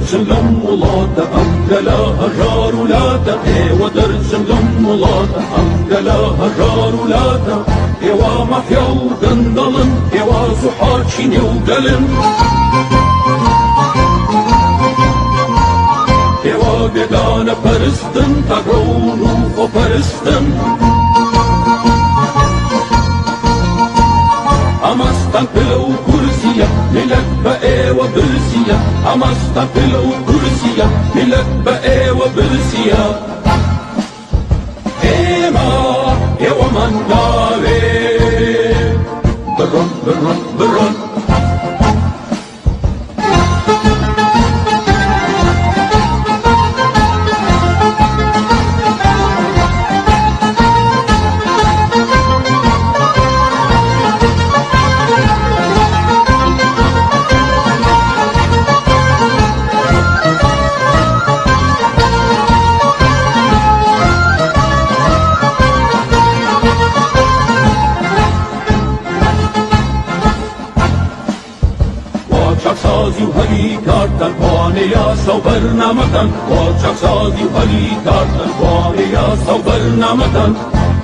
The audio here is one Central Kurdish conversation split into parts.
دەرچن لەم وڵاتە ئەم گەلە هەژار و لاتە ئێوە دەرچن لەم وڵاتە ئەم گەلە هەژار و لاتە ئێوە مافیا و گەندەڵن ئێوە زوحاکی نێو گەلن ئێوە بێگانە پەرستن تاکڕەون و خۆپەرستن ئەمەستان پلە و کورسیە میلەت بە ئێوە برسیە ئەمەستان پلە و کورسیە میلەت بە ئێوە برسیە ئێمە ئێوەمان ناوێ بڕۆن بڕۆن بڕۆن وا چاکسازی و هەلی کارتان کوانێ یاسا و بەرنامەتان وا چاکسازی و هەلی کارتان کوانێ یاسا و بەرنامەتان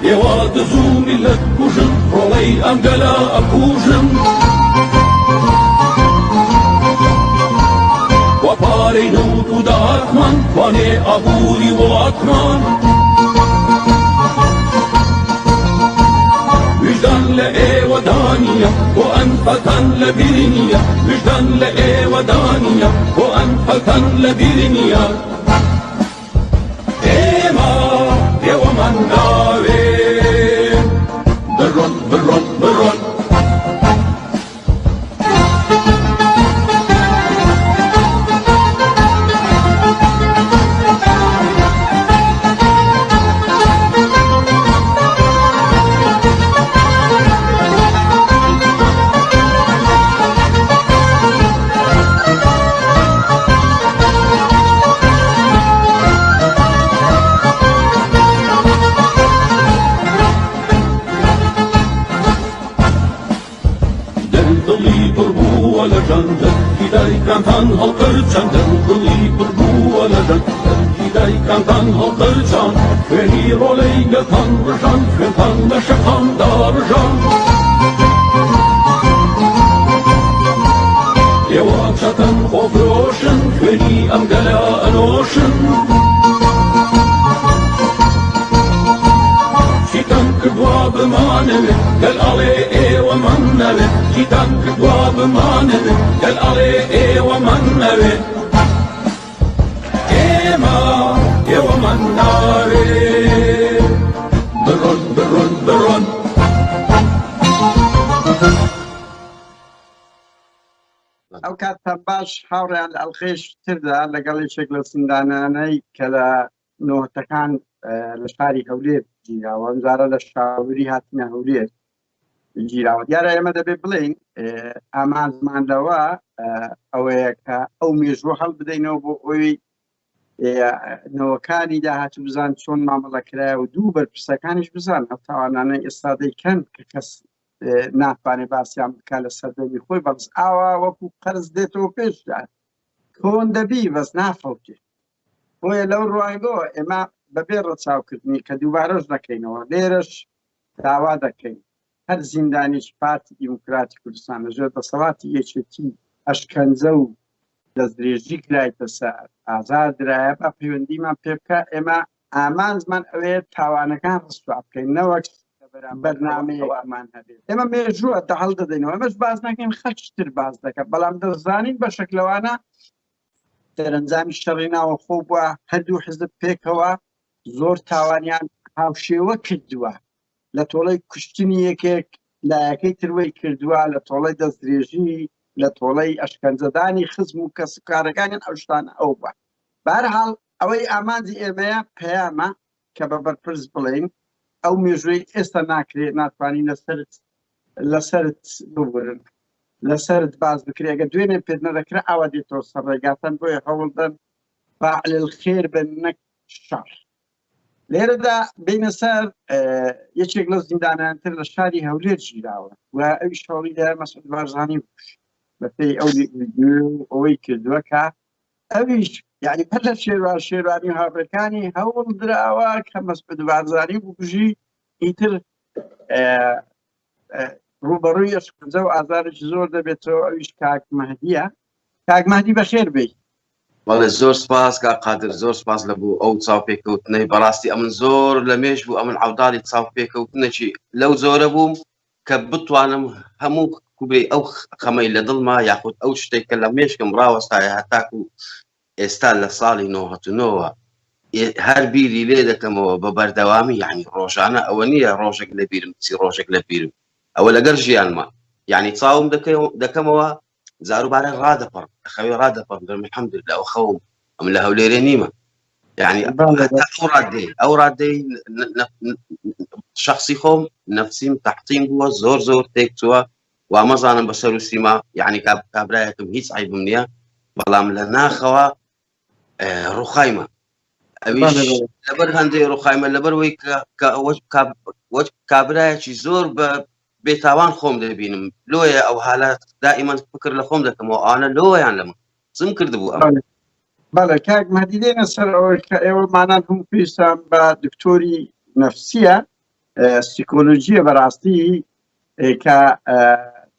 ئێوە دز و میللەت کوژن ڕۆڵەی ئەم گەلە ئەکوژن وا پارەی نەوت و داهاتمان کوانێ ئابووری وڵاتمان ویژدان لە ئێوەدا نییە بۆ ئەنفالتان لە بیر نییە ویژدان لە ئێوەدا نییە بۆ ئەنفالتان لە بیر نییە ئێمە ئێوەمان ناوێ بڕۆن بڕۆن بڕۆن دڵی پڕ بووە لە ژان دەرکی دایکانتان هەڵقرچان دڵی پڕ بووە لە ژان دەرکی دایکانتان هەڵقرچان خوێنی ڕۆڵەی گەلتان ڕژان خوێنتان لە شەقامدا ڕژان ئێوە چەتەن خۆفرۆشن خوێنی ئەم گەلە ئەنۆشن چیتان کردوە بمانەوێ گەل ئەڵێ ئێوەمان نەوێ چیتان کردوە بمانەوێ گەل ئەڵێ ئێوەمان نەوێ ئێمە ئێوەمان ناوێ بڕۆن بڕۆن بڕۆن. ئەو کاتتان باش هاوڕێیان لە ئەڵقەیەکی تردا لەگەڵ یەکێک لە زیندانانەی کە لە نۆتەکان لە شاری هەولێر گیراوە ئەمجارە لە شاوری هاتنە هەولێر گیراوە دیارە ئێمە دەبێت بڵێین ئامانجمان لەوە ئەوەیە کە ئەو مێژوو هەڵ بدەینەوە بۆ ئەوی نەوەکانی داهاتوو بزان چۆن مامەڵە کرایە و دوو بەرپرسەکانیش بزان ئەو تاوانانە ئێستا دەیکەن کە کەس ناتوانێت باسییان بکە لە سەردەمی خۆی بەڵس ئاوا وەکو قەرز دێتەوە پێشدا کۆن دەبی بەس نافەوتێ بۆیە لەو ڕوانگەوە ئێمە بەبێ ڕەچاوکردنی کە دووبارەش دەکەینەوە لێرەش داوا دەکەین هەر زیندانێکی پارتی دیموکراتی کوردستان لەژێر دەسەڵاتی یەکێتی ئەشکەنجە و دەستدرێژی کرایتە سەر ئازار درایە با پەیوەندیمان پێ بکە ئێمە ئامانجمان ئەوەیە تاوانەکان ڕسوا بکەین نەوەک بەرنامەیەکمان هەبێت ئێمە مێژووە دەهەڵ دەدەینەوە ئەمەش باز ناکەین خەڵکی تر باز دەکات بەڵام دەزانین بەشێک لەوانە دەرەنجامی شەڕی ناوەخۆ بووە هەردوو حزب پێکەوە زۆر تاوانیان هاوشێوە کردووە لە تۆڵەی کوشتنی یەکێک لایەکەی تروەی کردووە لە تۆڵەی دەستدرێژی لە تۆڵەی ئەشکەنجەدانی خزم و کەسوکارەکانیان ئەو شتانە ئەو بووە بەهەرحاڵ ئەوەی ئامانجی ئێمەیە پەیامە کە بە بەرپرس بڵێین ئەو مێژووی ئێستا ناکرێت ناتوانین لەسەرت لەسەرت ببورن لەسەرت باز بکرێت ئەگەر دوێنێ پێت نەدەکرا ئاوا دێتەوە سەر ڕێگاتان بۆیە هەوڵدەن فاعل الخێر بن نەک شەڕ لێرەدا بینە سەر یەکێک لە زیندانیانتر لە شاری هەولێر گیراوە و ئەویش هەوڵی دا مەسعود بارزانی بکوژێت بەپێی ئەو ئەوەی کردووە کە. ئەویش یعنی بەر لە شێروان شێروانی و هاوڕێکانی هەوڵ دراوە کە مەسعود بارزانی بکوژی ئیتر ڕوبەڕووی ئەشکەنجە و ئازارێکی زۆر دەبێتەوە ئەویش کاک مەهدیە کاک مەهدی بەخێر بێی. بەڵێ زۆر سپاس کاک قادر زۆر سپاس لە بۆ ئەو چاوپێکەوتنەی بەڕاستی ئەمن زۆر لە مێژ بوو ئەمن عەوداڵی چاوپێکەوتنێکی لەو جۆرە بووم کە بتوانم هەموو کوبەی ئەو خەمەی لە دڵما یاخود ئەو شتێک کە لە مێشکم ڕاوەستایە هەتاکو ئێستا لە ساڵی 99ەوە هەر بیری لێ دەکەمەوە بە بەردەوامی یعنی ڕۆژانە ئەوە نییە ڕۆژێک لە بیرم چی ڕۆژێک لە بیرم ئەوە لەگەر ژیانمە یعنی چاوم دەکەمەوە جاروبارە ڕادەپەڕم لە خەوێ ڕادەپەڕم دەڵێم الحمدلله ئەو خەوم ئەم لە هەولێرێ نیمە یعنی ئەو ڕادەی ئەو ڕادەی شخصی خۆم نفسیم تەحتیم بووە زۆر زۆر تێک چووە وامەزانم بە سەر و سیما یعنی کابرایەکم هیچ عیبم نییە بەڵام لە ناخەوە ڕوخایمە ئەویش لەبەر هەندێک ڕوخایمە لەبەر وەی کە وەک کابرایەکی زۆر بە بێتاوان خۆم دەبینم لۆیە ئەو حالات دائیمەن فکر لە خۆم دەکەمەوە ئەوانە لۆیان لە من چم کردبوو ئەم بەڵێ کاک مەهدی دێنە سەر ئەوەی کە ئێوە مانان هەموو پێویستان بە دکتۆری نەفسیە سیکۆلۆژیە بەڕاستی کە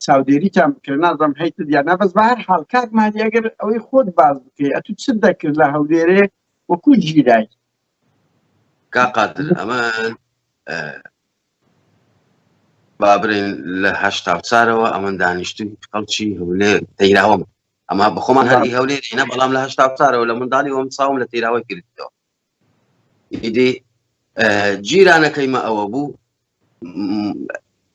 چاودێریتان بکرێت نازانم هەیتت یان نا بەس بە هەر حاڵ کاک مەهدی ئەگەر ئەوەی خۆت باس بکەی ئەتوو چت دەکرد لە هەولێرێ وەکو گیرای؟ کاک قادر ئەمە با برێن لە هەشتا و چارەوە ئەمن دانیشتووی خەڵکی هەولێر تەیراوەم ئەمە بەخۆمان هەری هەولێرینە بەڵام لە هەشتا و چارەوە لە منداڵی وەم چاوم لە تەیراوەی کردەوە ئیدی جیرانەکەیمە ئەوە بوو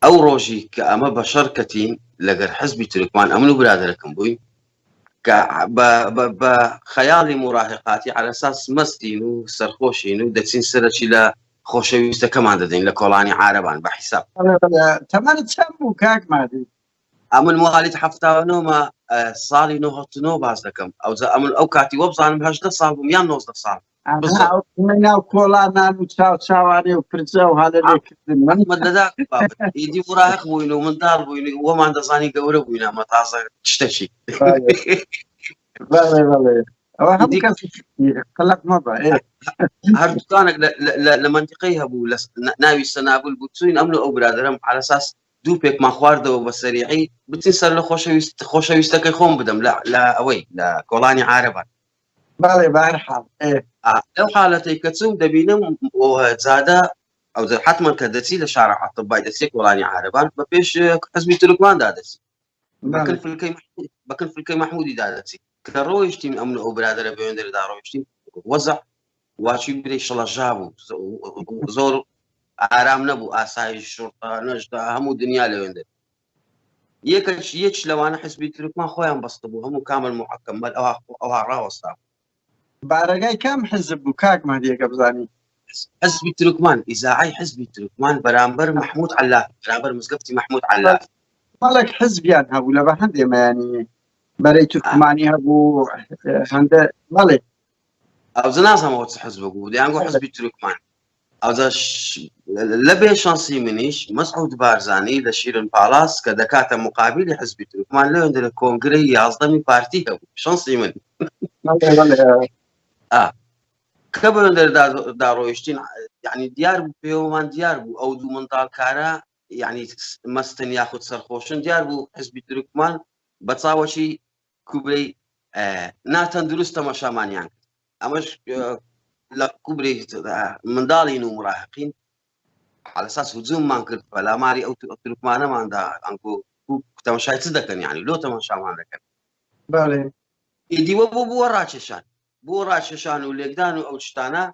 ئەو ڕۆژی کە ئەمە بە شەڕ کەتین لەگەر حزبی تورکمان ئەمن و برادەرەکەم بووین کە بە خەیاڵی مراهقاتی عەلەساس مەستین و سەرخۆشین و دەچین سەرەکی لە خۆشەویستەکەمان دەدەین لە کۆڵانی عارەبان بە حیساب. تەمەنت چەند بوو کاک مادی؟ ئەمن موالید 79مە ساڵی 99 باس دەکەم ئەوجا ئەمن ئەو کاتی وەبزانم 18 ساڵ بووم یان 19 ساڵ ناو کۆڵانان و چاو چاوانێ و پرجە و هالە لێکردن من دەدا ئیدی مراهق بووین و منداڵ بووین وەمان دەزانی گەورە بووین ئەمە تازە شتەکی هەر دوکانێک لە منتیقەی هەبوو لە ناوی سەنابل بوو چوین ئەمن و ئەو برادرم عەلەساس دوو پێکمان خواردەوە بە سەریعی بچین سەر لە خۆشەویست خۆشەویستەکەی خۆم بدەم لە ئەوەی لە کۆڵانی عارەبان بەڵێ بەهەرحاڵ ئێ. لەو حالەتەی کە چووم دەبینم جادە ئەو حتمما کە دەچی لە شارە عەتبای دەچێ کۆڵانی عارەبان بە پێش حزبی تورکماندا دەچی بەکن فلکەی بەکن فلکەی مەحمودی دادەچی کە ڕۆیشتین ئەمن ئەو برادرە بەوێندردا ڕۆیشتین وەزع واچی برێ شڵەژا بوو زۆر ئارام نەبوو ئاسایش شرطە نەژدا هەموو دنیا لەوێندر یەکەش یەک لەوانە حزبی تورکمان خۆیان بەستبوو هەموو کامل معکەمەل ئەوها ئەوها ڕاوەستا بارەگای کام حزب بوو کاک مەهدیەکە بزانی؟ حزبی تورکمان ئیزاعی حزبی تورکمان بەرامبەر محمود عەلاف بەرامبەر مزگەفتی محمود عەلاف بەڵێک حزبیان هەبوو لە بە هەندێ مەیانی بەرەی تورکمانی هەبوو هەندە بەڵێ ئەوجا نازانم ئەوە چ حزبێک بوو دەیانگۆ حزبی تورکمان ئەوجا لە بێ شانسی منیش مەسعود بارزانی لە شیرن پاڵاس کە دەکاتە مقابلی حزبی تورکمان لەوێندە لە کۆنگرەی یازدەمی پارتی هەبوو شانسی من کە بەوێندەر داڕۆیشتین یعنی دیار بوو پێوەمان دیار بوو ئەو دوو منداڵکارە یعنی مەستن یاخود سەرخۆشن دیار بوو حزبی تورکمان بە چاوەکی کوبرەی ناتەندروست تەمەشامانیان کرد ئەمەش لە کوبری منداڵین و مراهقین على اساس هجوممان کرد پەلاماری ئەو تورکمانەماندا ئەنگۆ تەمەشای چ دەکەن یعنی لۆ تەمەشامان دەکەن بەڵێ ئیدی وە بۆ بووە ڕاکێشان بۆ ڕاکێشان و لێکدان و ئەو شتانە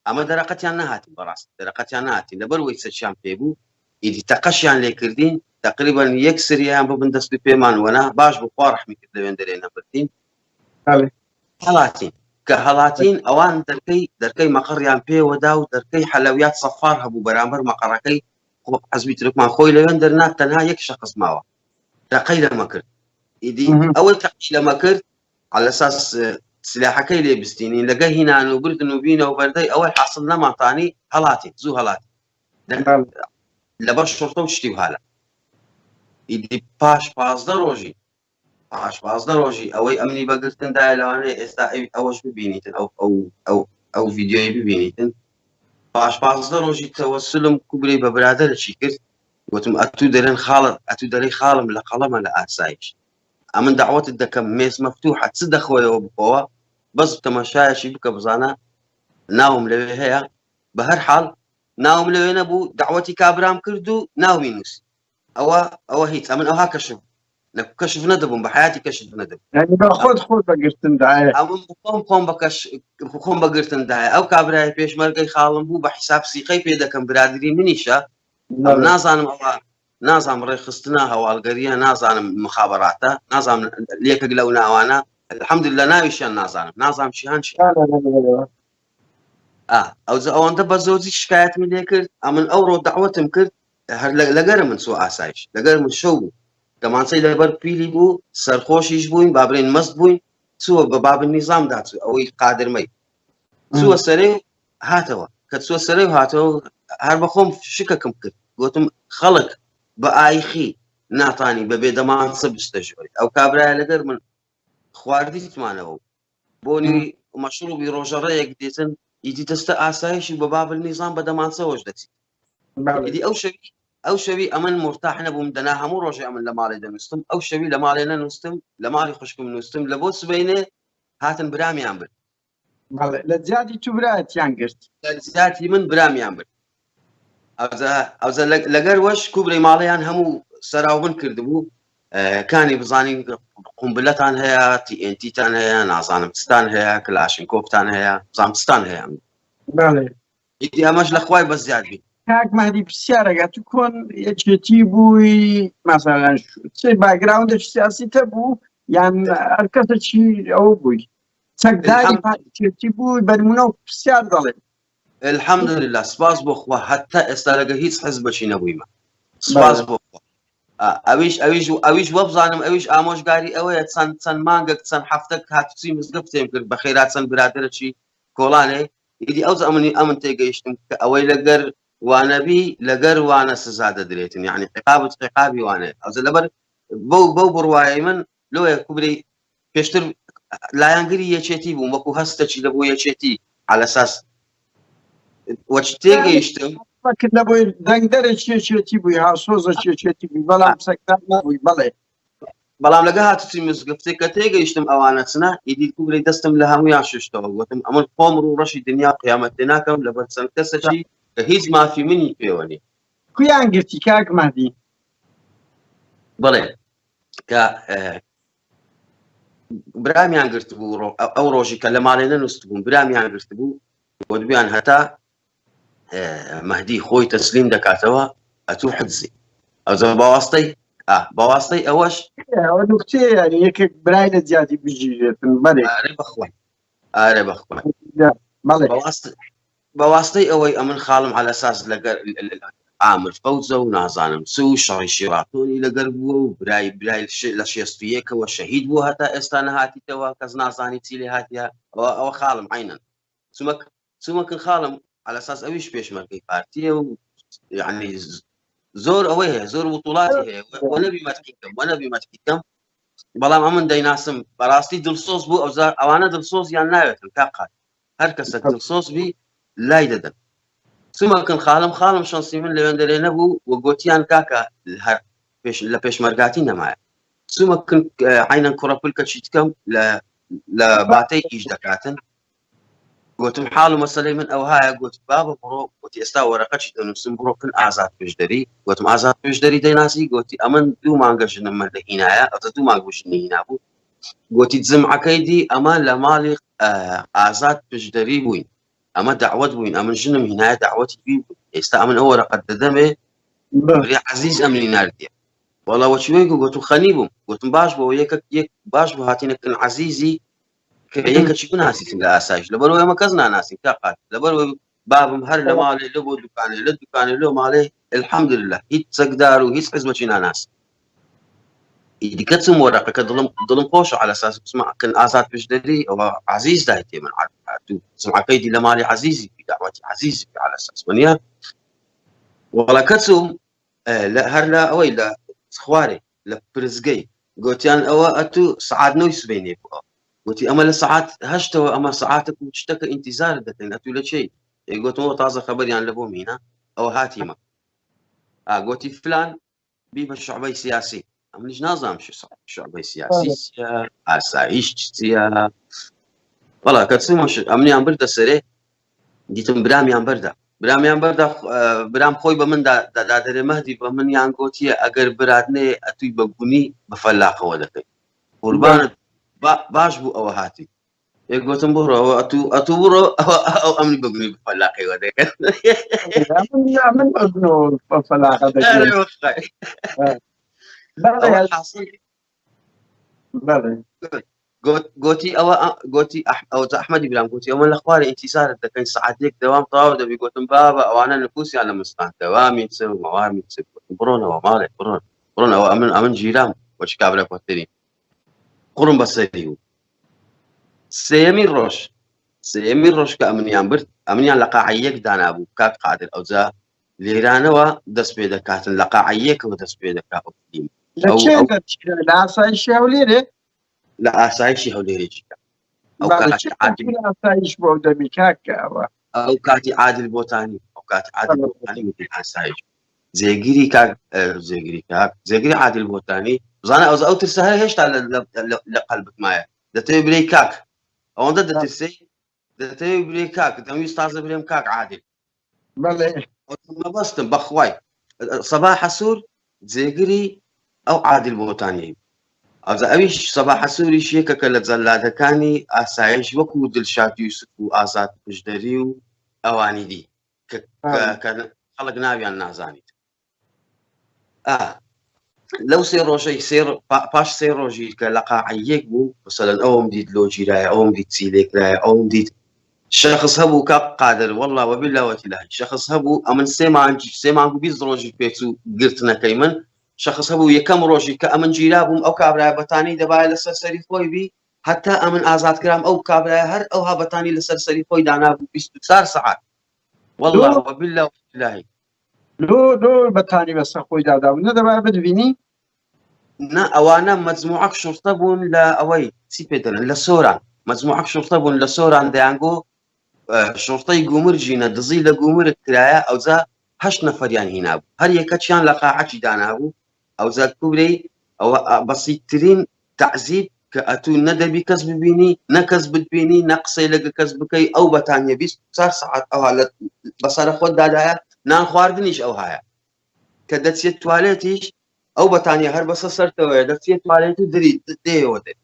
ئەمە دەرەقەتیان نەهاتین بەڕاست دەرەقەتیان نهاتین لەبەر وەی چەکیان پێ بوو ئیدی تەقەشیان لێکردین تقریبا یەک سریان ببن دەست و پێمان وەنا باش بوو خوا ڕەحمی کرد لەوێن دەرێ نەبردین هەڵاتین کە هەڵاتین ئەوان دەرکەی دەرکەی مەقڕیان پێوەدا و دەرکەی حەلەویات سەفار هەبوو بەرامبەر مەقەڕەکەی حەزبی ترکمان خۆی لەوێن دەرنا تەنها یەک شخص ماوە تەقەی لەمە کرد ئیدی ئەوەی تەقی لەمە کرد على اساس سلاحەکەی لێ بستینین لەگە هینان و بردن و بینە و بەردەی ئەوەی حاصل نەماتانی هەڵاتین زوو هەڵاتین لەبەر شرطە و شتی و هالە ئیدی پاش 15 ڕۆژی پاش 15 ڕۆژی ئەوەی ئەمنی بەگرتن دایە لەوانەیە ئێستا ئەوەش ببینیتن ئەو ئەو ئەو ئەو ڤیدیۆی ببینیتن پاش 15 ڕۆژی تەوەسلم کوبرەی بە برادەرەکی کرد وتم ئەتوو دەرێن خاڵت ئەتوو دەرەی خاڵم لە قەڵەمە لە ئاسایش ئەمن داوەتت دەکەم مێز مەفتوحە چ دەخۆیەوە بخۆوە بەس تەماشایەکی بکە بزانە ناوم لەوێ هەیە بە هەر حاڵ ناوم لەوێ نەبوو داوەتی کابرام کرد و ناومی نووسی ئەوە ئەوە هیچ ئەمن ئەوها کەشف کەشف نەدەبووم بە حیاتی کەشف نەدەبوو یعنی بە خۆت خۆت بەگرتن دایە ئەمن خۆم خۆم بە کەش خۆم بەگرتن دایە ئەو کابرای پێشمەرگەی خاڵم بوو بە حیساب سیقەی پێ دەکەم برادری منیشە نازانم ئەوە نازانم ڕێکخستنە هەواڵگەریە نازانم مخابراتە نازانم لێکێک لەو ناوانە الحمدلله ناویشیان نازانم نازانم چیان چی ئەوجا ئەوەندە بە زۆجی شکایەتمی لێ کرد ئەمن ئەوڕۆ داوەتم کرد هەر لەگەر من چوە ئاسایش لەگەر من شەو بوو دەمانچەی لەبەر پیلی بوو سەرخۆشیش بووین بابرێن مەست بووین چووە بە باب نیزام داچوو ئەوەی قادرمەی چووە سەرێ هاتەوە کە چووە سەرێ و هاتەوە هەر بەخۆم شکەکەم کرد گوتم خەڵک بە ئایخی ناتانی بە بێ دەمانچە بچتە ژۆری ئەو کابرایە لەگەر من خواردیتمانەوە بۆنی مەشروبی ڕۆژەڕەیەک دێتن ئیدی دەستە ئاسایشی بە بابل نیزام بە دەمانچەوەش دەچیت ئیدی ئەو شەوی ئەو شەوی ئەمن مرتاح نەبووم دەنا هەموو ڕۆژێ ئەمن لە ماڵێ دەنووستم ئەو شەوی لە ماڵێ نەنووستم لە ماڵی خوشکم نووستم لە بۆ سبەینێ هاتن برامیان برد بەڵێ لە جیاتی تو برایەتیان گرت لە جیاتی من برامیان برد ئەوجا ئەوجا لەگەر وەش کوبری ماڵیان هەموو سەراوبن کردبوو کانی بزانین قومبلەتان هەیە تیئنتیتان هەیە نازانم چتان هەیە کلاشینکۆفتان هەیە بزانم چتان هەیە بەڵێ ئیدی ئەمەش لە خوای بەس زیاد بی کاک مەهدی پرسیارەکە تو کۆن یەکێتی بووی ماسەلەن چ باگراوندێکی سیاسی تەبوو یان هەر کەسێکی ئەوە بووی چەکداری پارتیەتی بووی بەرمونە و پرسیار دەڵێ الحمدلله سپاس بۆ خوا هەتا ئێستا لەگە هیچ حزبەکی نەبوویمە سپاس بۆ خوا ئەویش ئەویش و ئەویش وەبزانم ئەویش ئامۆژگاری ئەوەیە چەند چەند مانگێک چەند هەفتەک هاتوچی مزگەفتێم کرد بە خێرا چەند برادەرەکی کۆڵانێ ئیدی ئەو ئەمنی ئەمن تێگەیشتم کە ئەوەی لەگەر وانەبی لەگەر وانە سزا دەدرێتن یعنی عقابت عقابی وانەیە ئەوجە لەبەر بەو بەو بڕوایەی من لۆیە کوبری پێشتر لایەنگری یەکێتی بووم وەکو هەستەکی لە بۆ یەکێتی عەلەساس وەچ تێگەیشتم لە بۆی دەنگدەرێکی یەکێتی بووی هاوسۆزەکی یەکێتی بووی بەڵام چەکدار نەبووی بەڵێ بەڵام لەگە هاتوچی مزگەفتێک کە تێگەیشتم ئەوانە چنە ئیدی کوبری دەستم لە هەمویان ششتەوە گوتم ئەمن خۆم ڕوو ڕەشی دنیا قیامەت تێ ناکەم لەبەر چەند کەسەکی کە هیچ مافی منی پێوە نیە کویان گرتی کاک مەهدی؟ بەڵێ کە برامیان گرتبوو ئەو ڕۆژی کە لە ماڵێ نەنووسبوون برامیان گرتبوو گوتبیان هەتا مەهدی خۆی تەسلیم دەکاتەوە ئەتوو حدزی ئەوجا بەواستەی بەواستەی ئەوەش ئەوە نوکتەیە یانی یەکێک برای لە جیاتی بگیرێتن بەێ ئارێ بەخوای ئارێ بەخوای بەڵێ بەواستەی ئەوەی ئەمن خاڵم عەلەساس لەگەر ئامر فەوجە و نازانم چ و شەڕی شیڕاتۆنی لەگەر بووە و برای برای لە شێست و یەکەوە شەهید بووە هەتا ئێستا نەهاتیتەوە کەس نازانی چی لێ هاتیە ئەوە ئەوە خاڵم عینەن چمەک چمەکن خاڵم عەلەساس ئەویش پێشمەرگەی پارتیە و یعنی زۆر ئەوەی هەیە زۆر وتوڵاتی هەیە وەنەبی مەتحی کەم وەنەبی مەتحی کەم بەڵام ئەمن دەیناسم بەڕاستی دڵسۆز بوو ئەوزار ئەوانە دڵسۆزیان ناوێتن کاک قادر هەر کەسەک دڵسۆز بی لای دەدەن چمەکن خاڵم خاڵم شەنسی من لەوێندەرێ نەبوو و گۆتیان کاکە هەر پێش لە پێشمەرگاتی نەمایە چمەکن عینەن کوڕە پلکە چیتکەم لە لە باتەی ئیش دەکاتن گوتم حاڵ و مەسەلەی من ئەوهایە گوت بابە بڕۆ گوتی ئێستا وەرەقەچی دەنووسم بڕۆ کن ئازاد پێشدەری گوتم ئازاد پێشدەری دەیناسی گوتی ئەمن دوو مانگە ژنم من لە هینایە ئەتە دوو مانگ بوو ژنی هینا بوو گوتی جمعەکەی دی ئەمە لە ماڵی ئازاد پشدەری بووین ئەمە داوت بووین ئەمن ژنم هینایە داوەتی بی ئێستا ئەمن ئەو وەرەقەت دەدەمێ عەزیز ئەمنی ناردیە وەڵا وەچی وەی گوتم خەنی بووم گوتم باش بۆ یەکە یەک باش بۆ هاتینەکن عەزیزی کە یەکەکی بناسیتن لە ئاسایش لەبەرەوە ئێمە کەس ناناسین تا قات لەبەرەوەی بابم هەر لە ماڵێ لە بۆ دوکانێ لە دوکانێ لۆ ماڵێ الحمدلله هیچ چەکدار و هیچ حزبەکی ناناس ئیدی کەچم وەرەقەکە دڵم دڵم خۆشە على اساس بسمع کن ئازاد پشدەری ئەوە عزیز دایتێ من سمعەکەی دی لە ماڵی عزیزی بی داوەتی عزیزی بی على اساس وەنیە وەڵا کەچم لە هەر لە ئەوەی لە خوارێ لە پرسگەی. گوتیان ئەوە ئەتوو سعات نۆی سبەینێ بووە. گوتی ئەمە لە سعات هەشتەوە ئەمە سعاتێک و شتەکە ئینتیزار دەکەین ئەتوو لە چێی؟ ئێ گوتمەوە تازە خەبەریان لە بۆم هینا ئەوە هاتیمە. ئا گوتی فلان بی بە شعبەی سیاسی. ئەمنیش نازانم شعبەی سیاسی چیە، ئاسایش چیە. وەڵا کە چوومە ئەمنیان بردە سەرێ دیتم برامیان بەردا برامیان بەردا برام خۆی بە من دادەرێ مەهدی بە منیان گوتیە ئەگەر برات نێ ئەتوی بە گونی بە فەلاقەوە دەکەی قوربانت باش بوو ئەوە هاتی ئێ گوتم بڕۆ ئەوە ئەتوو ئەتوو بڕۆ ئەو ئەمنی بە گونی بە فەلاقەوە دەکەن من بە فەلاقە دەکەن گۆتی ئەوە گۆتی ئەوە ئەحمەدی برام گوتی ئەوە لە خوارە ئینتیزارت دەکەین سەعات یەک دەوام تەواو دەبی گوتم بابە ئەوانە نفوسیان لە مستان دەوامی چ و مەوامی چ گوتم بڕۆنەوە ماڵێ بڕۆن بڕۆنەوە ئەمن ئەمن گیرام وەچ کابرا کۆتری قوڕم بەسەری بوو سێیەمین ڕۆژ سێیەمین ڕۆژ کە ئەمنیان برد ئەمنیان لە قاعە یەک دانابوو کاک قادر ئەوجا لێرانەوە دەست پێ دەکاتن لە قاعە یەکەوە دەست پێ دەکات ئەو فلیم لە ئەو چێ ئەو دەرچرا لە ئاسایشی هەولێرێ لە ئاسایشی هەولێرێ گیرا ئەو بەڵێ کاتی چ عادل دەرچوو ئاسایش بۆ ئەو دەمی کاک ئەوە ئەو کاتی عادل بۆتانی ئەو کاتی عادل بەڵێ بۆتانی مدیر ئاسایش جێگیری کاک جێگیری کاک جێگیری عادل بۆتانی بزانە ئەو ئەو ترسە هەر هێشتا لە لە لە لە قەلبت مایە دەتەوێ برێی کاک ئەوەندە دەترسێی دەتەوێ برێی کاک دەمویست تازە برێم کاک عادل بەڵێ مەبەستم بەخوای سەباح حەسوور جێگری ئەو عادل بۆتانی ئەوجا ئەویش سەباح حەسووریش یەکەکە لە جەلادەکانی ئاسایش وەکو دلشاد یوسف و ئازاد پشدەری و ئەوانی دی کە کە خەڵک ناویان نازانیت ئا لەو سێ ڕۆژەی سێ پاش سێ ڕۆژی کە لە قاعە یەک بوو مثلەن ئەوم دیت لۆ گیرایە ئەوم دیت چی لێکرایە ئەوم دیت شخص هەبوو کاک قادر والله وبالله وتالله شخص هەبوو ئەمن سێ مانگ سێ مانگ و 20 ڕۆژی پێچوو گرتنەکەی من شخص هەبوو یەکەم ڕۆژی کە ئەمن گیرا بووم ئەو کابرای بەتانی دەبایە لەسەر سەری خۆی بی هەتا ئەمن ئازاد کرام ئەو کابرای هەر ئەوها بەتانی لەسەر سەری خۆی دانابوو 24 سەعات والله وبالله وتالله لۆ لۆ بەتانی بەسەر خۆی دادابوو نەدەبایە بتبینی نا ئەوانە مەجموعەک شوڕتە بوون لە ئەوەی چی پێ دەڵێن لە سۆران مەجموعەک شوڕتە بوون لە سۆران دەیانگۆ شوڕتەی گومرگینە دزی لە گومرگ کرایە ئەوجا هەشت نەفەریان هینابوو هەر یەکەچیان لە قاعەکی دانابوو ئەوجا کوبرەی ئەوە بەسیترین تەعزیب کە ئەتوو نە دەبی کەس ببینی نە کەس بتبینی نە قسەی لەگە کەس بکەی ئەو بەتانیە 24 سەعات ئەوها لە بەسەرە خۆت دادایە نان خواردنیش ئەوهایە کە دەچێت توالێتیش ئەو بەتانیە هەر بەسە سەرتەوەیە دەچێت توالێت و دری دێەوە دێ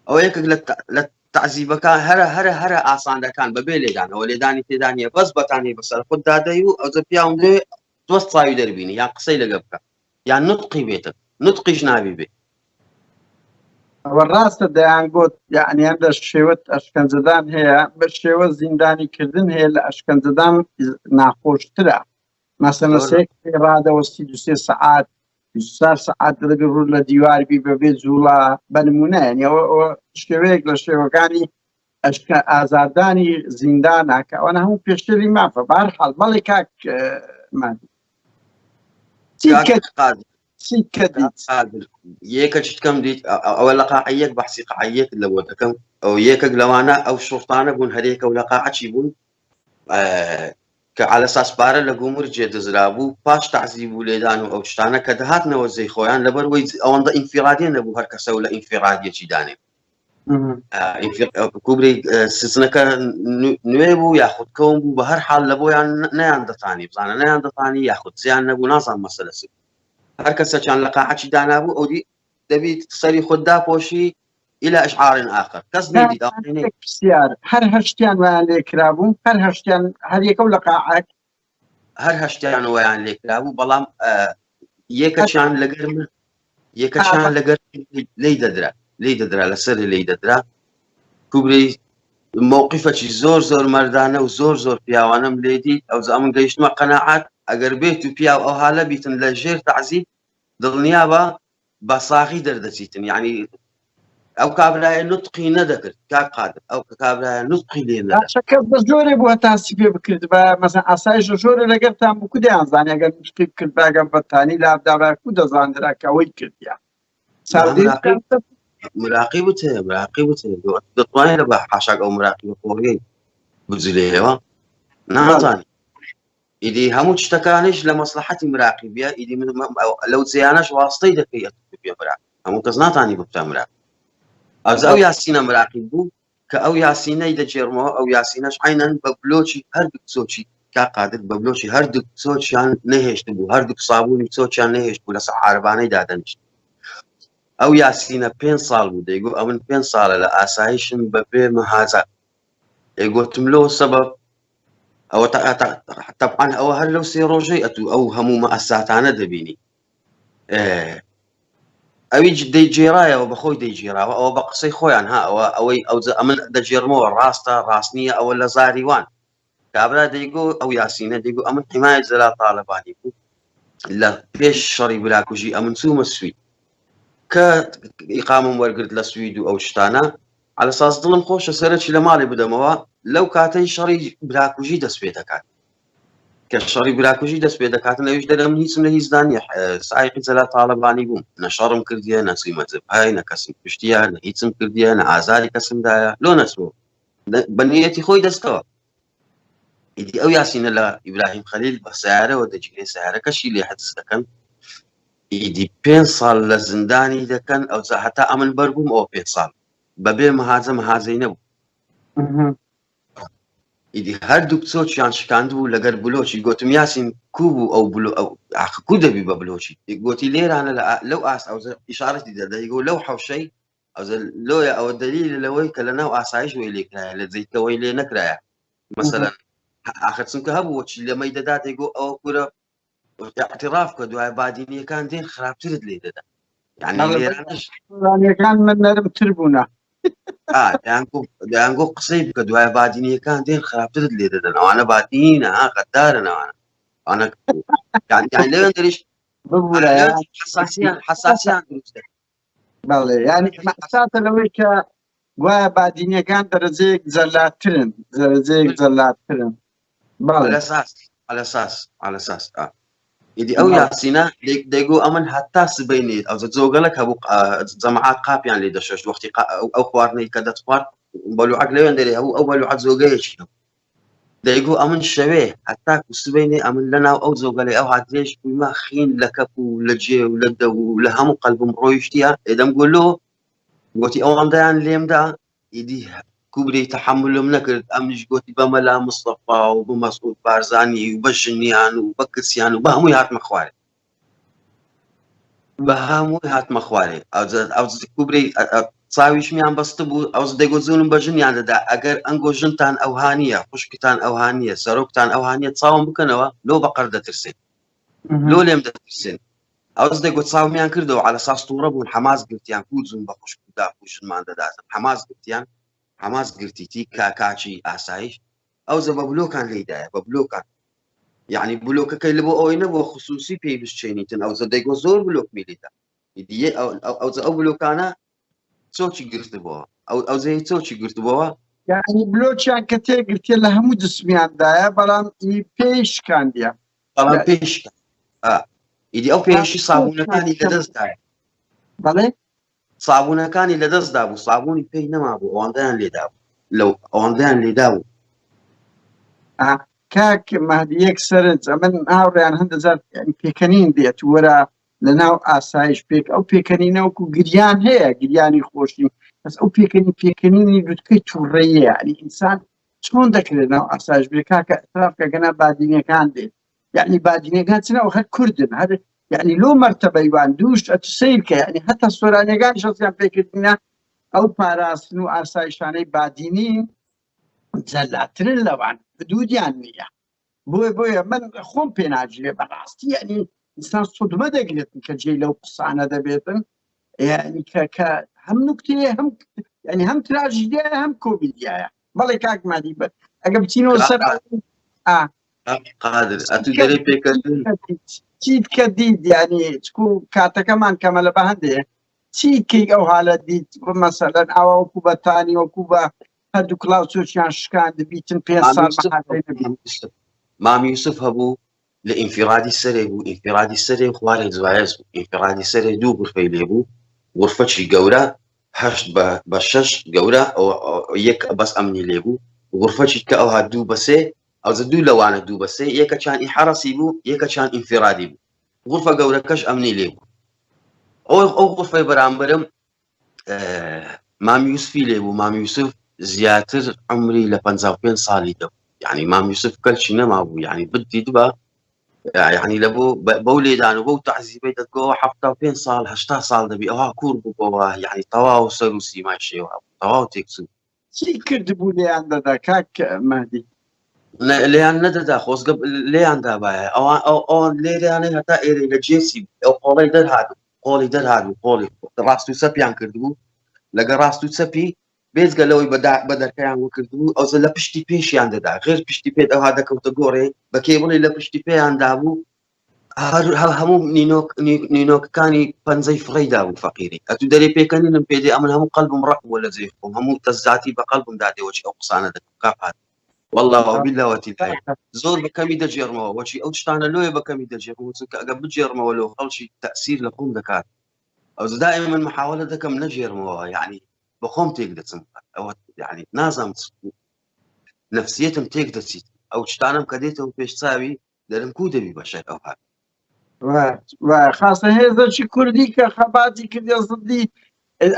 ئەوە یەکێک لە تەعزیبەکان هەرە هەرە هەرە ئاسانەکان بەبێ لێدانەوە لێدانی تێدانە بەس بەتانی بەسەر خۆت دادەی و ئەوجە پیاوم دێ دۆست چاوی دەربینی یان قسەی لەگە بکە یان نوتقی بێتن نوتقیش نابی بێ. ئەوە ڕاستە دەیانگوت یعنی هەندە شێوەت ئەشکەنجەدان هەیە بە شێوە زیندانی کردن هەیە لە ئەشکەنجەدان ناخۆشترە مەسەلەن زۆر سێ ڕادەوەستی دو سێ سەعات 24 سەعات دەبێ ڕوو لە دیوار بی بەبێ جوڵە بە نمونە یعنی ئەوە ئەوە شێوەیەک لە شێوەکانی ئەشکە ئازاردانی زیندانە کە ئەوانە هەموو پێشتری مافە بارحاڵ بەڵێ کاک مادی یەکە چتکەم دیت ئەوە لە قاعەیەک بەحسی قاعەیەک لە بۆ دەکەم ئەو یەکێک لەوانە ئەو شوڕتانە بوون هەرێکە و لە قاعەچی بوون کە عەلە ساس پارە لە گومرگ جێ دزرابوو پاش تەعزیب و لێدان و ئەو شتانە کە دەهاتنەوە جێی خۆیان لەبەر وەی ئەوەندە ئینفیرادیە نەبوو هەر کەسە و لە ئینفیرادیەکی دانێ کوبری سزنەکە نوێ بوو یاخود کەون بوو بە هەر حاڵ لە بۆیان نەیان دەتانی بزانە نەیان دەتانی یاخود زیان نەبوو نازان مەسەلە چی هەر کەسەکیان لە قاعەکی دانابوو ئەودی دەبیت سەری خۆت داپۆشی إلى إشعار آخر کەس نەیدیت ئەوانەی نەیدیت. پرسیار هەر هەشتیان وایان لێ کرابوو هەر هەشتیان هەر یەکە و لە قاعەک هەر هەشتیان وایان لێ کرابوو بەڵام یەکەچیان لەگەر من یەکەچیان لەگەر لی دەدرا لی دەدرا لەسەر لی دەدرا کوبری مووقفەکی زۆر زۆر مەردانە و زۆر زۆر پیاوانم لێدی ئەو من گەیشتمە قەنەعات ئەگەر بێت و پیاو ئەو حالە بیتن لە ژێر تعزیب دڵنیابە بە ساغی دەردەچیتن یعنی ئەو کابرایە نوتقی نەدەکرد کاک قادر ئەو کابرایە نوتقی لێ نەدەکرد. باشە کەس بە زۆرێ بوو هەتا هەستی پێ بکردبا مەسەن ئاسایش لە ژۆرێ لەگەرتان بوو کو دەیانزانی ئەگەر نوتقی بکردبا ئەگەر بەتانی لابدابا کو دەزاندرا کە ئەوەی کردیە. مراقیبت هەیە مراقیبت هەیە دەتوانێت لە بە حاشاک ئەو مراقیبە خۆڕیەی بجلەیەوە نازانێت ئیدی هەموو شتەکانیش لە مەسلحەتی مراقیبە ئیدی لەو زیانەش واستەی دەکەی بێ مراق هەموو کەس ناتانی ببتە مراق ئەز ئەو یاسینە مراقیب بوو کە ئەو یاسینەی دەگێڕمەوە ئەو یاسینەش عینەن بە بلۆکی هەردوو چۆکی کا قادر بە بلۆکی هەردوو چۆکیان نەهێشت بوو هەردوو سابوونی چۆکیان نەهێشت بوو لەسەر عارەبانەی دادەنیشت ئەو یاسینە پێ ساڵ بوو دەیگو ئەمن پێ ساڵە لە ئاسایشم بە بێ مەهازە ئێگوتم لۆ سەبەب ئەوە تەبعەن ئەوە هەر لەو سێ ڕۆژەی ئەتوو ئەو هەموو مەئەساتانە دەبینی ئەوی دەیگێڕایەوە بەخۆی دەیگێراوە ئەوە بە قسەی خۆیان ها ئەوە ئەوەی ئەو ئەمن دەگێڕمەوە ڕاستە ڕاست نییە ئەوە لە زاری وان کابرا دەیگۆ ئەو یاسینە دەیگو ئەمن حمایە جەلال تاالبانی بوو لە پێش شەڕی براکوژی ئەمن چوومە سوید کە ئیقامم وەرگرت لە سوید و ئەو شتانە على ساز دڵم خۆشە سەرەکی لە ماڵی بدەمەوە لەو کاتەی شەڕی براکوژی دەست پێ دەکات کە شەڕی براکوژی دەست پێ دەکاتن ئەویش دەرم هیچم لە هیچدا نییە سایقی جەلال تاڵەبانی بووم نە شەڕم کردیە نە چوومە جبهەی نە کەسم کوشتیە نە هیچم کردیە نە ئازاری کەسمدایە لۆ نەچووە بە نیەتی خۆی دەستەوە ئیدی ئەو یاسینە لە ئیبراهیم خەلیل بە سیارەوە دەگیرێ سیارەکەشی لێ حەجز دەکەن ئیدی پێ ساڵ لە زیندانی دەکەن ئەوجا هەتا ئەمن بەربووم ئەوە پێ ساڵ بەبێ مەهاجە مەهاجەی نەبوو ئیدی هەردووک چۆکیان شکاندبوو لەگەر بلۆکی گۆتم یاسین کو بوو ئەو بلۆ ئەو ئاخ کو دەبی بە بلۆکی گۆتی لێرانە لە لەو ئاست ئەو ئیشارەتی دەدەیگۆ لەو حەوشەی ئەوزە لۆیە ئەوە دەلیل لەوەی کە لە ناو ئاسایش وەی لێکرایە لە جێیکەوەی لێ نەکرایە مەسەلەن ئاخر چونکە هەبوو وەچی لەمەی دەدا دەیگۆ ئەوە کورە اعتراف کە دوای بادینیەکان دێن خراپترت لێ دەدا یعنی من نەرمتر بوونە دەیانگۆ قسەی بکە دوای بادینیەکان دێن خراپترت لێ دەدەن ئەوانە بادینە ها غەدارن ئەوانە ئەوانە یعنی لەوێن دەریش حساسیان حساسیان دروست دەکەن بەڵێ یعنی مەساتە لەوەی کە گوایە بادینیەکان دەرەجەیەک جەلاترن دەرەجەیەک جەلاترن على اساس على اساس على اساس ئیدی ئەو یاسینە دەیگو ئەمن هەتا سبەینێ ئەو جۆگەلک هەبوو جەماعات قاپیان لێ دەشێشت وەختی ئەو خواردنەی کە دەتخوارد بەلوعەک لەوێن دەرێ هەبوو ئەو بەلوعە جۆگەیەکی هەبوو دەیگو ئەمن شەوێ هەتا سبەینێ ئەمن لەناو ئەو جۆگەلەی ئەو هاترێش بوویمە خین لە کەپ و لە جێ و لە دەو و لە هەموو قەلبم ڕۆیشتیە ئێدەم گۆ لۆ گۆتی ئەوەندەیان لێمدا ئیدی کوبرەی تەحەمولم نەکرد ئەمنیش گۆتی بە مەلا مستەفا و بە مەسعود بارزانی و بە ژنیان و بە کچیان و بە هەمووی هاتمە خوارێ بە هەمووی هاتمە خوارێ ئەو کوبرەی چاویشمیان بەست بوو ئەو دەگۆ زوونم بە ژنیان دەدا ئەگەر ئەنگۆ ژنتان ئەوها نییە خوشکتان ئەوها نییە سەرۆکتان ئەوها نییە چاوم بکەنەوە لۆ بەقەر دەترسێن لۆ لێم دەترسێن ئەوز دەگۆ چاومیان کردەوە عەلە ساس توڕە بوون حەماس گرتیان کو جون بە خوشک و داک و ژنمان دەداتن حەماس گرتیان حەماس گرتیتی کاکاچی ئاسایش ئەوزە بە بلۆکان لێیدایە بە بلۆکان یعنی بلۆکەکەی لە بۆ ئەوەی نەبووە خصوصی پێی بشچێنیتن ئەوزە دەیگۆ زۆر بلۆکمی لێدا ئەوزە ئەو بلۆکانە چۆکی گرتبووە ئەو ئەوزەی چۆکی گرتبووە یعنی بلۆکیان کە تێگرتێ لە هەموو جسمیاندایە بەڵام پێی شکاندیە بەڵام پێی شکان ئیدی ئەو پێشی سابوونەکانی لەدەستدا بەڵێ سابوونەکانی لەدەستدا بوو سابوونی پێی نەمابوو ئەوەندەیان لێدا بوو لەو ئەوەندەیان لێدا بوو کاک مەهدی یەک سەرنج ئەمن هاوڕیان هەندە جار پێکەنین دێت وەرە لە ناو ئاسایش پێک ئەو پێکەنینە وەکو گریان هەیە گریانی خۆشی بەس ئەو پێکەنی پێکەنینی لوتکەی تووڕەیە یعنی ئینسان چۆن دەکرێت ناو ئاسایش بێ کاکە ئەتراف کە گەنا بادینەکان دێت یعنی بادینەکان چنەوە هەر کوردن هەر یعنی لۆ مەرتەبەی وان دووش ئەتو سەیر کە یعنی هەتا سۆرانیەکان شەسیان پێکردنە ئەو پاراستن و ئاسایشانەی بادینی جەلاترن لەوان حدودیان نییە بۆیە بۆیە من خۆم پێ ناگیرێ بەڕاستی یعنی ئینسان سودمە دەگرێتن کە جێی لەو قسانە دەبێتن یعنی کە کە هەم نوکتەیە هەم یعنی هەم تراژیدیایە هەم کۆمیدیایە بەڵێ کاک مادی بە ئەگە بچینەوە سەر ئا قادر ئەتو دەرێ پێکردن چیت کە دیت یعنی چکو کاتەکەمان کەمە لە بە هەندێ چی کەی ئەو حالە دیت مەسەلەن ئاوا وەکو بەتانی وەکو بە هەردوو کڵاو چۆکیان شکاند بیتن پێ ساڵ مام یوسف هەبوو لە ئینفرادی سەرێ بوو ئینفرادی سەرێ خوارێ جوایەز بوو ئینفرادی سەرێ دوو غرفەی لێ بوو. غورفەکی گەورە هەشت بە شەش گەورە یەک بەس ئەمنی لێ بوو غورفەکی کە ئەوها دوو بە سێ ئەوزە دوو لەوانە دوو بە سێ یەکەچان ئی حەڕەسی بوو یەکەچان ئینفرادی بوو غورفە گەورەکەش ئەمنی لێ بوو ئەو ئەو غورفەی بەرامبەرم مام یوسفی لێ بوو مام یوسف زیاتر عمری لە 55 ساڵی دەبوو یعنی مام یوسف کەلچی نەمابوو یعنی بدی دبا یعنی لە بۆ بەو لێدان و بەو تەعزیبەی دەتگەوە 75 ساڵ 80 ساڵ دەبی ئەوها کوور بووەوە یعنی تەواو سەر و سیمای شێوە تەواو تێکچوو چی کردبوو لێیان دەدا کاک مەهدی؟ لێیان نەدەدا خۆزگە لێیان دابایە ئەوان ئەو ئەوان لێرانەی هەتا ئێرەی لە جێسی ئەو قۆڵی دەرهات قۆڵی دەرهات و قۆڵی ڕاست و چەپیان کردبوو لەگە ڕاست و چەپی بێجگە لەوەی بە دەرکەیان وکردبوو ئەوزە لە پشتی پێشیان دەدا غێر پشتی پێت ئەوها دەکەوتە گۆڕێ بە کێبڵی لە پشتی پێیان دابوو هەر هەموو نینۆک نینۆکەکانی پەنجەی فڕێی دابوو فەقیری ئەتوو دەرێ پێکەنینم پێ دێ ئەمن هەموو قەلبم ڕەق بووە لە جێی خۆم هەموو تەزاتی بە قەلبم دادێ وەچی ئەو قسانە دەکەم کاک قادر والله وبالله وتیلای زۆر بە کەمی دەگێڕمەوە وەچی ئەو شتانە لۆیە بە کەمی دەگێڕمەوە چونکە ئەگە بگێڕمەوە لۆ خەڵکی تەئسیر لە خۆم دەکات ئەو دائما من محاولە دەکەم نەگێڕمەوە یعنی بە خۆم تێک دەچم ئەوە یعنی نازانم نفسیەتم تێک دەچیت ئەو شتانم کە دێتەوە پێش چاوی دەرم کو دەبی بەشەر ئەو هات خاصە هێزەکی کوردی کە خەباتی کردە زدی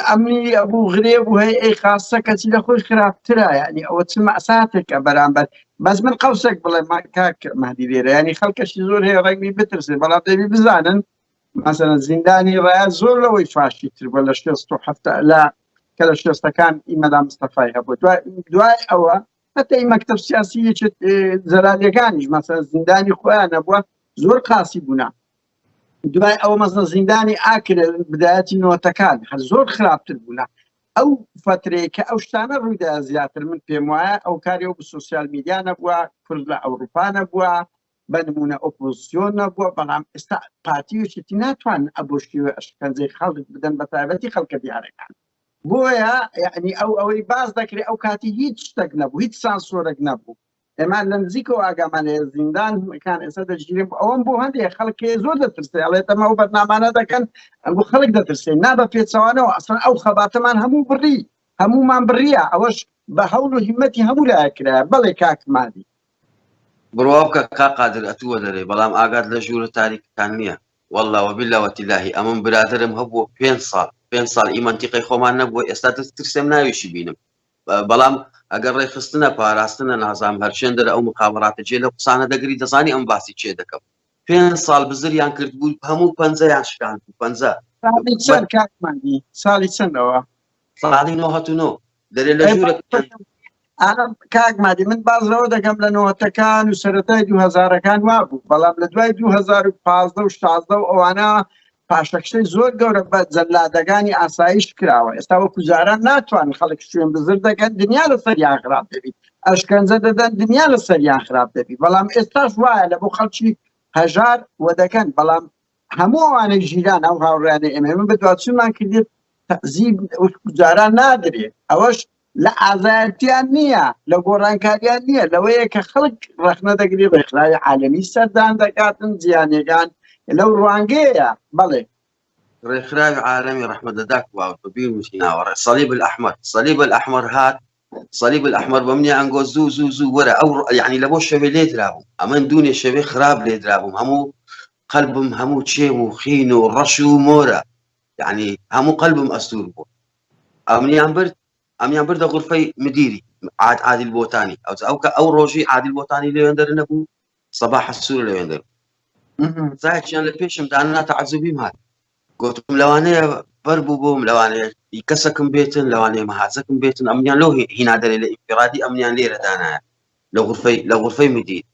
ئەمنی ئەبوو غرێب و هەی ئەی خاصە کەچی لە خۆی خراپترە ینی ئەوە چ مەساتێکە بەرامبەر بەس من قەوسێک بڵێ کاک مەهدی لێرە ینی خەڵکەشی زۆر هەیە ڕەنگی بترسێ بەڵام دەبی بزانن مەسەلەن زیندانی ڕایە زۆر لەوەی فاشی تر بووە لە 67 لە کە لە شێستەکان ئیمەلا مستەفای هەبوو دوای ئەوە هەتا ئی مەکتەب سیاسی یەکێت جەلالیەکانیش مەسەلەن زیندانی خۆیان نەبووە زۆر قاسی بوونە دوای ئەوە مەزنە زیندانی ئاکرە بدایەتی نۆتەکان هەر زۆر خراپتر بوونە ئەو فترەیە کە ئەو شتانە ڕوویدا زیاتر من پێم وایە ئەو کاری ئەو سوسیال میدیا نەبووە کورد لە ئەوروپا نەبووە بە نمونە ئۆپۆزیسیۆن نەبووە بەڵام ئێستا پارتی یەکێتی ناتوان ئەبۆ شێوە ئەشکەنجەی خەڵک بدەن بە تایبەتی خەڵکە دیارەکان بۆیە یعنی ئەو ئەوەی باس دەکرێت ئەو کاتی هیچ شتێک نەبوو هیچ سانسۆرێک نەبوو ئێمە لە نزیکەوە ئاگامان لە زیندان کان ئێستا دەگیرێن ئەوەم بۆ هەندێک خەڵکی زۆر دەترسێ ئەڵێت ئەمە ئەو بەرنامانە دەکەن ئەنگۆ خەڵک دەترسێ نا بە پێچەوانەوە ئەسڵەن ئەو خەباتەمان هەموو بڕی هەموومان بڕیە ئەوەش بە هەوڵ و هیمەتی هەموو لایەک کرایە بەڵێ کاک مادی. بڕوا بکە کاک قادر ئەتووە دەرێ بەڵام ئاگات لە ژوورە تاریکەکان نییە واللە وباللە وتیلاهی ئەمن برادەرم هەبووە پێنج ساڵ پێنج ساڵ ئی مەنتیقەی خۆمان نەبووە ئێستا دەترسێم ناویشی بینم بەڵام ئەگەر ڕێکخستنە پاراستنە نازام هەرچێن دەرە ئەو مخابراتە جێ لەو قسانە دەگری دەزانی ئەم باسی چێ دەکەم پێنج ساڵ بزریان کرد بوو هەموو پەنجەیان شکاند بوو پەنجە ساڵی چەند کاک مادی ساڵی چەندەوە ساڵی 99 دەرێ لە ژوورە کاک مادی من باز لەوە دەکەم لە نۆتەکان و سەرەتای دوهزارەکان وابوو بەڵام لە دوای 2015 و 16 و ئەوانە پاشەکشەی زۆر گەورە بە جەلادەکانی ئاسایش کراوە ئێستا وەکو جاران ناتوان خەڵک شوێن بزر دەکەن دنیا لە سەریان خراپ دەبیت ئەشکەنجە دەدەن دنیا لە سەریان خراپ دەبی بەڵام ئێستاش وایە لە بۆ خەڵکی هەژار وە دەکەن بەڵام هەموو ئەوانەی ژیران ئەو هاوڕیانە ئێمە من بەدواچونمان کردێت تەزیب جاران نادرێت ئەوەش لە ئازایەتیان نییە لە گۆڕانکاریان نییە لەوەیە کە خەڵک ڕەخنە دەگری ڕێکخراوی عالەمی سەردان دەکاتن جیانەکان لەو ڕوانگەیە بەڵێ ڕێکخراوی عالەمی ڕەحمەت لە داک باوک بە بیر وتی ناوەڕێ صلیب الاحمر صلیب الاحمر هات صلیب الاحمر بە منی ئەنگۆ زوو زوو زوو وەرە ئەو یعنی لە بۆ شەوێ لێدرابووم ئەمن دوونێ شەوێ خراپ لێدرابووم هەموو قەلبم هەموو چێم و خین و ڕەش و مۆرە یعنی هەموو قەلبم ئەستور بوو ئەمنیان برد ئەمیان بردە غرفەی مدیری عاد عادل بۆتانی ئەو ئەو کە ئەو ڕۆژی عادل بۆتانی لەوێندەر نەبوو سەباح السور لەوێندەر زایچیان لە پێشم دانا تەعجوبیم هات گوتم لەوانەیە بەر بوو بۆم لەوانەیە کەسەکم بێتن لەوانەیە مەهازەکم بێتن ئەمنیان لۆ هینا دەرێ لە ئینفرادی ئەمنیان لێرە دانایە لە غرفەی لە غرفەی مدیر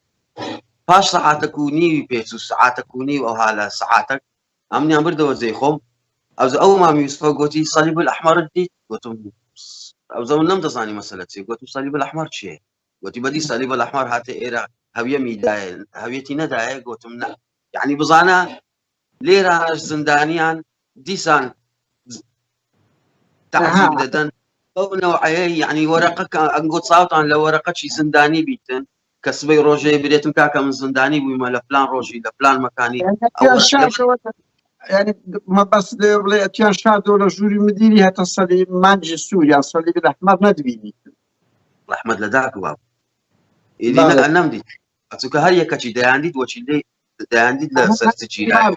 پاش سەعاتەک و نیوی پێچ و سەعاتەک و نیو ئەوها لە سەعاتەک ئەمنیان بردەوە جێی خۆم ئەوجا ئەو مام یوسفە گۆتی صلیب الاحمرت دیت گوتم ئەوجا من نەمدەزانی مەسەلە چیە گوتم صلیب الاحمر چیە گوتی بەدی صلیب الاحمر هاتە ئێرە هەویەمی دایە هەویەتی نەدایە گوتم نا یعنی بزانە لێرە زیندانیان دیسان تعذیب دەدەن ئەو نەوعەیە یعنی وەرەقەکە ئەنگۆ چاوتان لە وەرەقەکی زیندانی بیتن کە سبەی ڕۆژێ برێتم کاکە من زیندانی بوویمە لە فلان ڕۆژی لە فلان مەکانی. ینی مەبەست لێ بڵێ ئەتیان شاردەوە لە ژووری مدیری هەتا سەلی مانجی سوور یان سەلی ئەحمەر نەدبینی. ڕەحمەت لە داک باب ئیدی بەڵێ. نەمدیت چونکە هەر یەکەچی دەیاندیت وەچی لێ دەیاندیت لە سەر سجیلای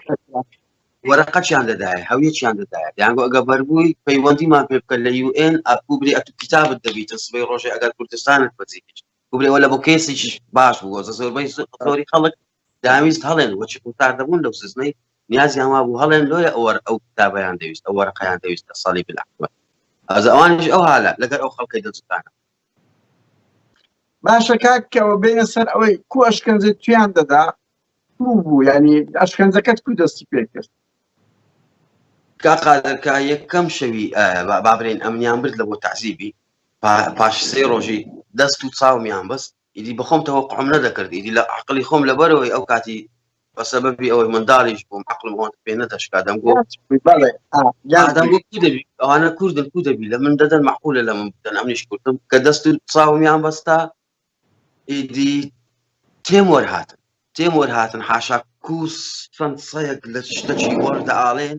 وەرەقەچیان دەدایە هەویەکیان دەدایە دەیانگۆ ئەگە بەربووی پەیوەندیمان پێ بکە لە یو ئێن ئەکوبری ئەتو کتابت دەبیتن سبەی ڕۆژێ ئەگەر کوردستانت بەجێ هێشت کوبرێ وە لە بۆ کەیسێکیش باش بوو زە زۆربەی زۆری خەڵک داویست هەڵێن وەچی قوتار دەبوون لەو سزنەی نیازیان وابوو هەڵێن لۆیە ئەوەر ئەو کتابیان دەویست ئەو وەرەقەیان دەویست لە ساڵی بالأحمر ئەز ئەوانیش ئەو حالە لەگەر ئەو خەڵکەی دەزوتانە. باشە کاک کەوە بێنە سەر ئەوەی کو ئەشکەنجە تویان دەدا کو بوو ینی ئەشکەنجەکەت کو دەستی پێ کرد؟ کا قادر کا یەکەم شەوی بابرێن ئەمنیان برد لە بۆ تەعزیبی پاش سێ ڕۆژی دەست و چاومیان بەست ئیدی بەخۆم تەوەقعم نەدەکرد ئیدی لە عقلی خۆم لەبەرەوەی ئەو کاتی بە سەبەبی ئەوەی منداڵیش بووم عقلم ئەوەندە پێ نەدەشکا دەمگۆ دەمگۆ کو دەبی ئەوانە کوردن کو دەبی لە من دەدەن معقولە لە من بدەن ئەمنیش کوردم کە دەست و چاومیان بەستا ئیدی تێم وەرهاتن تێم وەرهاتن حاشا کوس چەند سەیەک لە شتەکی وەردەئاڵێن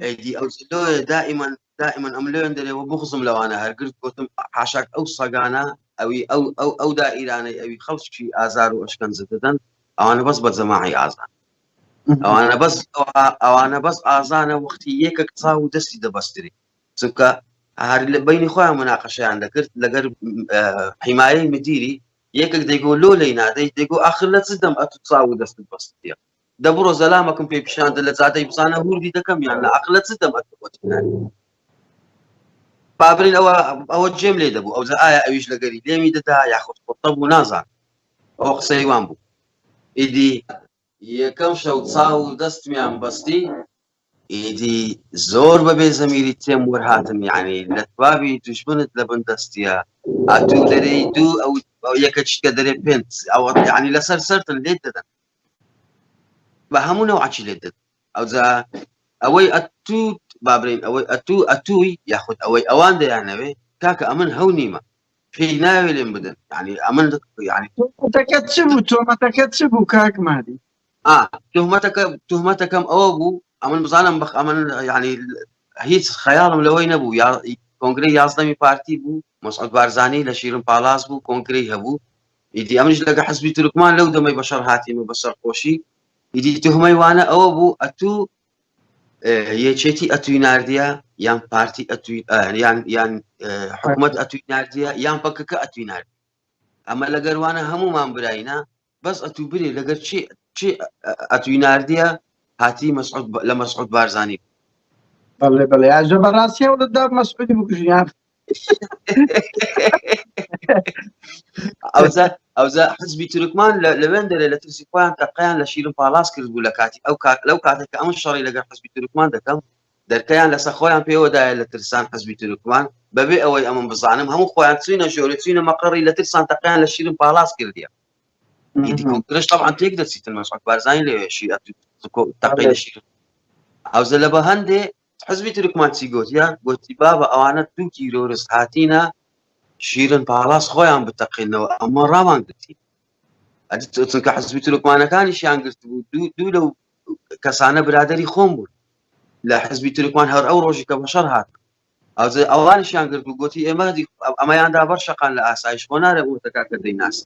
ئەیدی ئەو لۆیە دائیمەن دائیمەن ئەم لۆیان دەرێ و بغزم لەوانە هەرگرت گوتم حاشاک ئەو سەگانە ئەوی ئەو ئەو ئەو دائیرانەی ئەوی خەڵکی ئازار و ئەشکەنجە دەدەن ئەوانە بەس بە جەماعی ئازان ئەوانە بەس ئەوانە بەس ئازانە وەختی یەکێک چاو و دەستی دەبەستری چونکە هەر لە بینی خۆیان مناقەشەیان دەکرد لەگەر حیمایەی مدیری یەکێک دەیگۆ لۆ لێی نادەی دەیگۆ ئاخر لە چ دەم ئەتو چاو و دەستت بەستیە دە بڕۆ زەلامەکم پێ پیشان دە لە جادەی بزانە هوردی دەکەم یان لە عقلە چ دەم ئەتو خۆت بابرین ئەوە ئەوە جێم لێ دەبوو ئەوجا ئایا ئەویش لەگەری لێمی دەدا یاخود خۆتە بوو نازان ئەوە قسەی وان بوو ئیدی یەکەم شەو چاو و دەستمیان بەستی ئیدی زۆر بە بێ زەمیری تێم وەرهاتن یعنی لە توابی دوژمنت لە بن دەستیە ئەتوو دەرێی دوو ئەو یەکە چیکە دەرێ پێنج ئەوە یعنی لەسەر سەرتن لێت دەدەن بە هەموو نەوعەکی لێت دەدەن ئەوجا ئەوەی ئەتوو بابرین ئەوەی ئەتوو ئەتووی یاخود ئەوەی ئەوان دەیانەوێ کاکە ئەمن هەو نیمە پێی ناوێ لێم بدەن یعنی ئەمن یعنی تۆمەتەکە چ بوو تۆمەتەکە چ بوو کاک مادی ئا تهمەتەکە تهمەتەکەم ئەوە بوو ئەمن بزانم بەخ ئەمن یعنی هیچ خەیاڵم لەوەی نەبوو یا کۆنگرەی یازدەمی پارتی بوو مەسعود بارزانی لە شیرن پاڵاس بوو کۆنگرەی هەبوو ئیدی ئەمنیش لەگە حزبی تورکمان لەو دەمەی بەشەڕ هاتیمە بەسەر خۆشی ئیدی تهمەی وانە ئەوە بوو ئەتوو یەکێتی ئەتوی ناردیە یان پارتی ئەتوی یان یان حکوومەت ئەتوی ناردیە یان پەکەکە ئەتوی نارد ئەمە لەگەروانە هەمومان براینا بەس ئەتوو برێ لەگەر چی چی ئەتوی ناردیە هاتی مەسعود لە مەسعود بارزانی بەڵێ بەڵێ ئاژە بەڕاستی هەوڵت دا مەسعودی بکوژیان ئەوجا ئەوجا حزبی تورکمان لەوێن دەرێ لە ترسی خۆیان تەقەیان لە شیرن پاڵاس کرد بوو لە کاتی ئەو کات لەو کاتێک کە ئەمن شەڕی لەگەڵ حزبی تورکمان دەکەم دەرکەیان لەسەر خۆیان پێوەدایە لە ترسان حزبی تورکمان بەبێ ئەوەی ئەمن بزانم هەموو خۆیان چوینە ژۆرێ چوینە مەقەڕی لە ترسان تەقەیان لە شیرن پاڵاس کردیە ئیدی کۆنگرەش طبعا تێک دەچیتن مەسعود بارزانی لەوێ شیر تەقەی لە شیر ئەوزە لە بە هەندێ حزبی تورکمان چی گۆتیە گۆتی بابە ئەوانە دوو تیرۆرست هاتینە شیرن پاڵاس خۆیان بتەقێنەوە ئەمە ڕامان گرتی چونکە حزبی تورکمانەکانیشیان گرتبوو دوو دوو لەو کەسانە برادری خۆم بوون لە حزبی تورکمان هەر ئەو ڕۆژی کە بەشەڕ هات ئەوانیشیان گرت و گوتی ئێمە ئەمەیاندا بەر شەقان لە ئاسایش خۆ نارێ ئەوتەکە کە دەیناس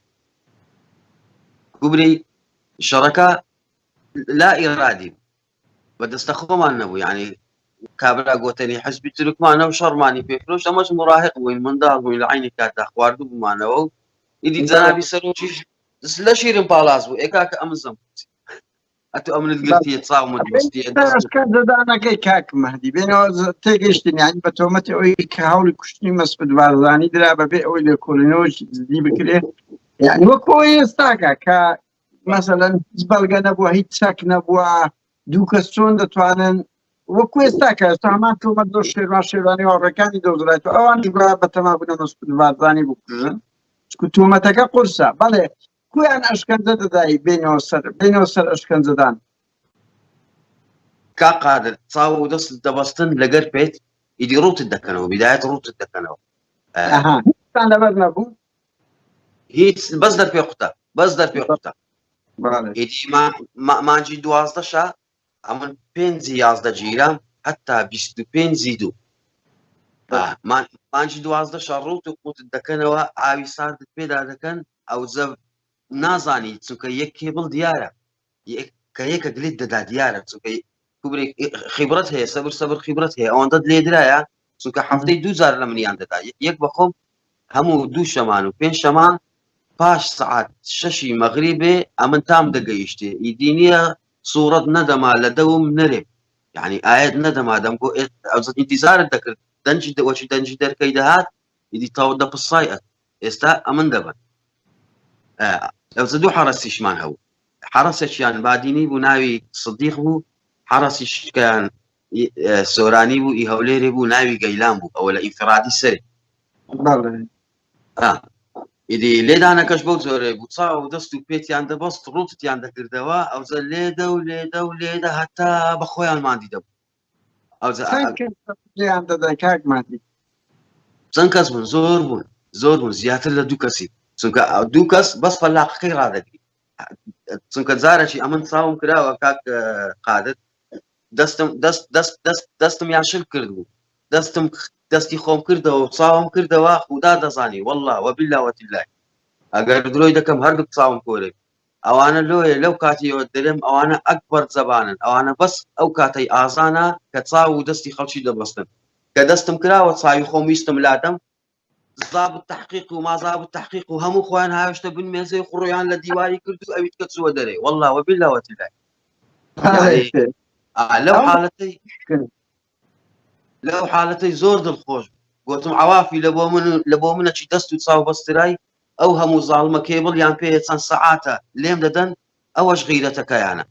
گوبری شەڕەکە لا ئیرادی بە دەستە خۆمان نەبوو یعنی کابرا گۆتەنی حزبی تورکمانە و شەڕمانی پێفرۆشت ئەمەش مراهق بووین منداڵ بووین لە عینی کاتدا خواردوو بوومانەوە و ئیدی جەنابی سەرۆکیش لە شیرن پاڵاس بوو ئێ کاکە ئەمن زەم ئەتو ئەمنت گرتیە چاومت بەستیە دەدانەکەی کاک مەهدی بێنەوە تێگەشتین یانی بە تۆمەتی ئەوەی کە هەوڵی کوشتنی مەسعود بارزانی درا بەبێ ئەوەی لێکۆڵینەوەی جدی بکرێ یعنی وەکو ئەوەی ئێستاکە کە مەسەلەن هیچ بەڵگە نەبووە هیچ چەک نەبووە دوو کەس چۆن دەتوانن وەکو ئێستا کە ئێستا هەمان تۆمەت بۆ شێروان شێروانی و هاوڕێکانی دۆزرایەوە ئەوانیش بە بەتەما بوونە مەسعود بارزانی بکوژن چونکە تۆمەتەکە قورسە بەڵێ کویان ئەشکەنجە دەدای بینەوە سەر بینەوە سەر ئەشکەنجەدان کا قادر چاو و دەستت دەبەستن لەگەر پێت ئیدی ڕوتت دەکەنەوە بیدایەت ڕوتت دەکەنەوە ئەها هیچتان لەبەر نەبوو هیچ بەس دەرپێ قوتە بەس دەرپێ قوتە ئیدی مانجی دوازدەشە. ئەمن پێنجی 11 گیرام هەتا 25 دوو مانجی 12 شەڕوت و قوتت دەکەنەوە ئاوی ساردت پێدا دەکەن ئەوجە نازانی چونکە یەک کێبڵ دیارە کە یەکە گلیت دەدا دیارە چونکە کوبرێک خیبرەت هەیە سەبر سەبر خیبرەت هەیە ئەوەندەت لێدرایە چونکە هەفتەی دوو جار لە منیان دەدا یەک بەخۆم هەموو دوو شەمان و پێنج شەمان پاش سەعات شەشی مەغریبێ ئەمن تام دەگەیشتێ ئیدی نییە سوڕەت نەدەما لە دەوم نەرێ یعنی ئاەت نەدەما دەم بۆ ئەوزە ئینتیزارت دەکرد دەنجی دەوەچی دەنجی دەرکەی دەهات ئیدی تاو دەپسای ئەت ئێستا ئەمن دەبن ئەوزە دوو حەڕەسیشمان هەبوو حەڕەسێکیان بادینی بوو ناوی سدیق بوو حەڕەسی شکیان سۆرانی بوو ئی هەولێرێ بوو ناوی گەیلان بوو ئەوە لە ئینفرادی سەری ئیدی لێدانەکەش بەو جۆرێ بوو چاو و دەست و پێتیان دەبەست ڕوتیان دەکردەوە ئەوجە لێدە و لێدە و لێدە هەتا بە خۆیان مادی دەبوو لێیان دەدەن کاک مادی؟ چەند کەس بوون؟ زۆر بوون زۆر بوون زیاتر لە دوو کەسی چونکە دوو کەس بەس فەلاقەکەی ڕادەگری چونکە جارەکی ئەمن چاوم کراوە کاک قادر دەستم دەست دەست دەست دەستم یان شل کرد بوو دەستم دەستی خۆم کردەوە و چاوم کردەوە خودا دەزانی والله وبالله وتالله ئەگەر درۆی دەکەم هەردوو چاوم کۆرێ ئەوانە لۆیە لەو کاتیەوە دەرێم ئەوانە ئەکبەر زەبانن ئەوانە بەس ئەو کاتەی ئازانە کە چاو و دەستی خەڵکی دەبەستن کە دەستم کراوە چاوی خۆم ویستم لادەم زابط تحقیق و مازابط تحقیق و هەموو خۆیان هاوێشتە بن مێزەی خڕۆیان لە دیواری کرد و ئەویت کە چووە دەرێ والله وبالله وتالله لەو حالەتەی لەو حالەتەی زۆر دڵخۆش گوتم عوافی لە بۆ من لە بۆ منەکی دەست و چاو بەسترای ئەو هەموو زاڵمە کێبڵیان پێیە چەند سەعاتە لێم دەدەن ئەوەش غیرەتەکەیانە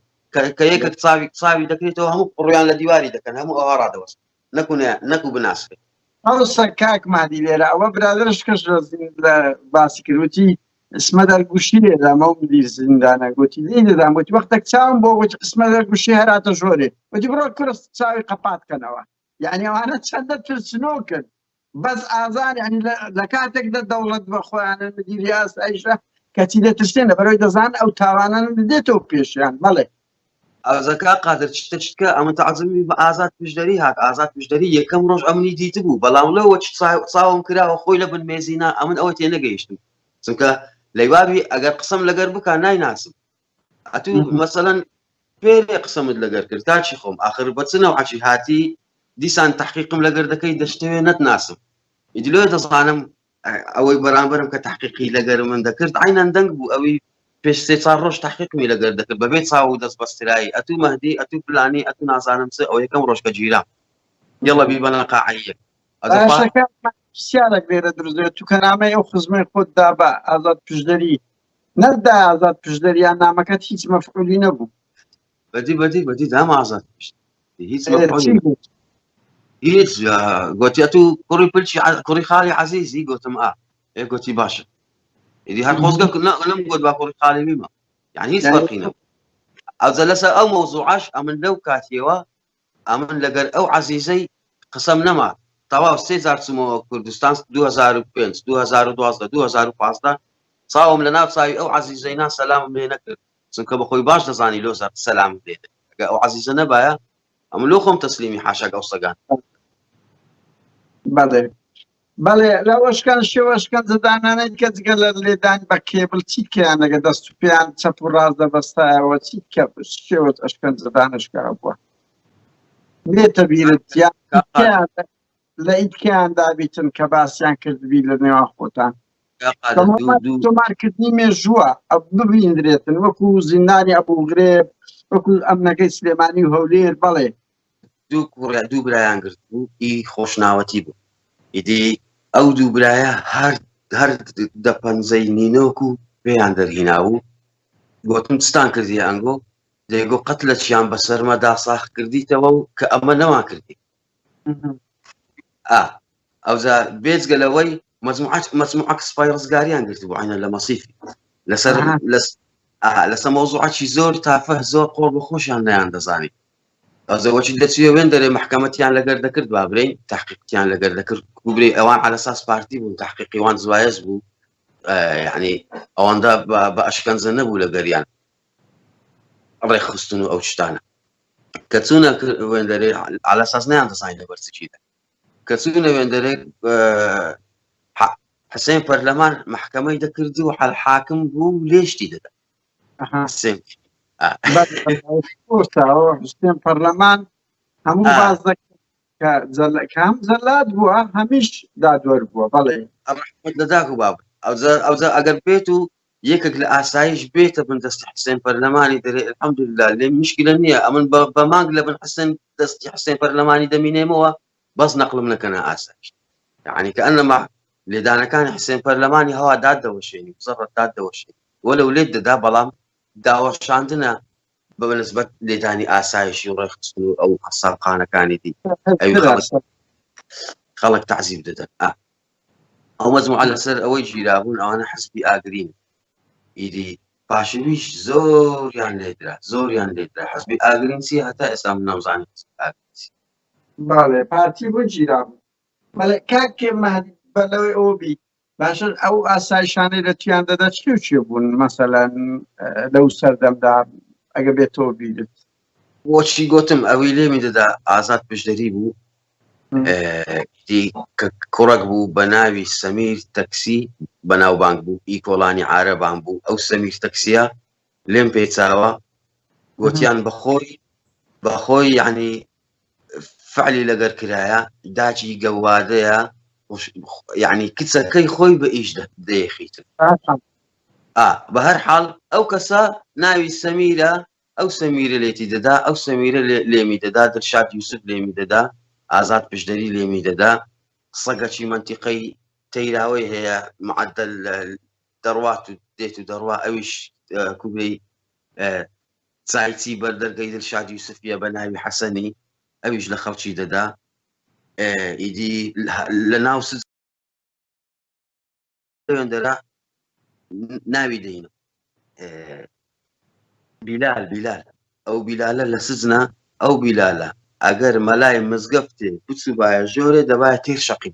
کە یەکێک چاوی چاوی دەکرێتەوە هەموو قڕیان لە دیواری دەکەن هەموو ئەوها ڕادەوەست نەکو نەکو بناسرێ. مامۆستا کاک مادی لێرە ئەوە برادەرش کەش لە باسی کرد وتی اسمە دەرگوشی لێدام ئەو مدیر زیندانە گوتی لێی دەدام گوتی وەختێک چاوم بۆ گوتی اسمە دەرگوشی هەراتە ژۆرێ گوتی بڕۆ کورس چاوی قەپات کەنەوە یعنی ئەوانە چەندە ترسنۆکن بەس ئازار یعنی لە کاتێکدا دەوڵەت بە خۆیانە مدیری ئاسایشە کەچی دەترسێن لەبەرەوەی دەزان ئەو تاوانە دێتەوە پێشیان بەڵێ. ئەزەکا قادر چتە چتکە ئەمە تەعزمی بە ئازاد پشدەری هات ئازاد پشدەری یەکەم ڕۆژ ئەمنی دیتبوو بەڵام لەوە چاوم کراوە خۆی لە بن مێزینا ئەمن ئەوە تێنەگەیشتم چونکە لەیوابی ئەگەر قسەم لەگەر بکا نایناسم ئەتوو مەسەلەن پێرێ قسەمت لەگەر کرد تاچی خۆم ئاخر بە چ نەوعەکی هاتی دیسان تحقیقم لەگەر دەکەی دەشتەوێ نەتناسم ئیدی لۆ دەزانم ئەوەی بەرامبەرم کە تحقیقی لەگەر من دەکرد عینەن دەنگ بوو ئەوی پێش سێ چوار ڕۆژ تحقیقمی لەگەر دەکرد بەبێ چاو و دەست بەسترایی ئەتوو مەهدی ئەتوو فلانی ئەتوو نازانم چ ئەو یەکەم ڕۆژ کە گیرام یەڵە بیبەنە قاعەیەک باشەکە پرسیارێک لێرە دروست دەبێت تو کە نامەی ئەو خزمەی خۆت دا بە ئازاد پشدەری نەتدا ئازاد پشدەری یان نامەکەت هیچ مەفعولی نەبوو؟ بەدی بەدی بەدی دام ئازاد پشدەری هیچ مەفعولی نەبوو. هیچ گوتی ئەتوو کوڕی پلچی کوڕی خاڵی عەزیزی گوتم ئا ئێ گوتی باشە ئیدی هەر خۆزگە نەم گوت با کوڕی خاڵی بیمە یعنی هیچ فەرقی نەبوو ئەوجە لەسەر ئەو مەوزوعەش ئەمن لەو کاتیەوە ئەمن لەگەر ئەو عەزیزەی قسەم نەما تەواو سێ جار چوومەوە کوردستان 2005 2012 2015 چاوم لە ناو چاوی ئەو عەزیزەی نا سەلامم لێ نەکرد چونکە بەخۆی باش دەزانی لۆ سەلامم لێ نەکرد ئەگەر ئەو عەزیزە نەبایە ئەمن لۆ خۆم تەسلیمی حاشاک ئەو سەگان بەڵێ بەڵێ لە ئەشکان شێوە ئەشکەنجەدانانەی کە جگە لە لێدان بە کێبل چی کەیان لەگە دەست و پێیان چەپ و ڕاست دەبەستایەوە چی کە شێوە ئەشکەنجەدانشکا بووە بێتە بیرت یان لە ئیتکیان دابیتن کە باسیان کردبی لە نێوان خۆتان تۆمارکردنی مێژووە ببیندرێتن وەکو زیندانی ئەبوو غرێب وەکو ئەمنەکەی سلێمانی و هەولێر بەڵێ دوو کوڕ دوو برایان گرت بوو ئی خۆشناوەتی بوو ئیدی ئەو دوو برایە هەر هەر دە پەنجەی نینۆک و پێیان دەرهیناوو گۆتم چتان کردیە ئەنگۆ دەیگۆ قەت لە چیان بەسەرمەدا ساخ کردیتەوە و کە ئەمە نەوان کردی ئا ئەوجا بێجگە لەوەی مەجموعە مەجموعە سپای ڕزگاریان گرتبوو عینە لە مەسیفی لەسەر لەسەر مەوزوعەکی زۆر تافه زۆر قۆڕ بە خۆشیان نەیان دەزانی ئەوجا وەکی دەچویە وێن دەرێ مەحکەمەتیان لەگەر دەکرد بابرین تحقیقتیان لەگەر دەکرد کوبری ئەوان على ساس پارتی بوون تحقیقی وان زوایەز بوو یعنی ئەوەندە بە ئەشکەنجە نەبوو لەگەریان ڕێکخستن و ئەو شتانە. کە چوونە وێندەرێ على اساس نەیان دەزانی لەبەر چ گیرا. کە چوونە وێندەرێ حسێن پەرلەمان محکەمەی دەکرد و حەل حاکم بوو و لێشتی دەدا. حسێن حسێن پەرلەمان هەموو باز دەکرد کە هەم جەلاد بووە هەمیش دادوەر بووە بەڵێ ڕەحمەت لە داک و باب ئەوجا ئەگەر بێت و یەکێک لە ئاسایش بێتە بن دەستی حسێن پەرلەمانی دەرێ الحمدلله لێ مشکلە نییە ئەمن بە مانگ لە بن حسێن دەستی حسێن پەرلەمانی دەمینێمەوە بەس نەقلم نەکەنە ئاسایش یعنی کە ئەنەما لێدانەکانی حسێن پەرلەمانی هەوا داد دەوەشێنی زەڕەت داد دەوەشێنی وەلو لێت دەدا بەڵام داوەشاندنە بە نسبەت لێدانی ئاسایشی و ڕێکخستن و ئەو قەسابخانەکانی دی ئەوی خەڵک تەعزیب دەدەن. ئەو مەجموعە لەسەر ئەوەی گیرابوون ئەوانە حزبی ئاگرین ئیدی پاشویش زۆریان لێدرا زۆریان لێدرا حزبی ئاگرین چی هەتا ئێستا من نامزانی حزبی ئاگرین چی. بەڵێ پارتی بوو گیرابوو. بەڵێ کاک مەهدی بەر لەوەی ئەوە بی باشە ئەو ئاسایشانەی لە تویان دەدا چی و چێ بوون مەسەلەن لەو سەردەمدا ئەگە بێتەوە بیرت؟ بۆچی گوتم ئەوی لێمی دەدا ئازاد پشدەری بوو کە کوڕک بوو بە ناوی سەمیر تەکسی بەناوبانگ بوو ئی کۆڵانی عارەبان بوو ئەو سەمیر تەکسیە لێم پێچاوە گوتیان بەخۆی بەخۆی یعنی فعلی لەگەر کرایە داچی گەوادەیە یعنی کچەکەی خۆی بە ئیش دەیخیتن بە هەر حاڵ ئەو کەسە ناوی سەمیرە ئەو سەمیرە لێتی دەدا ئەو سەمیرە لێمی دەدا دلشاد یوسف لێمی دەدا ئازاد پشدەری لێمی دەدا سەگەچی منتیقەی تەیراوەی هەیە معدل دەڕوات و دێت و دەڕوا ئەویش کوبەی چایچی بەردەرگەی دلشاد یوسفیە بە ناوی حەسەنی ئەویش لە خەڵکی دەدا ئیدی لە ناو دەرا ناوی دەینم بیلال بیلال ئەو بیلالە لە سجنە ئەو بیلالە ئەگەر مەلای مزگەفتێ بچووبایە ژۆرێ دەبایە تێر شەقی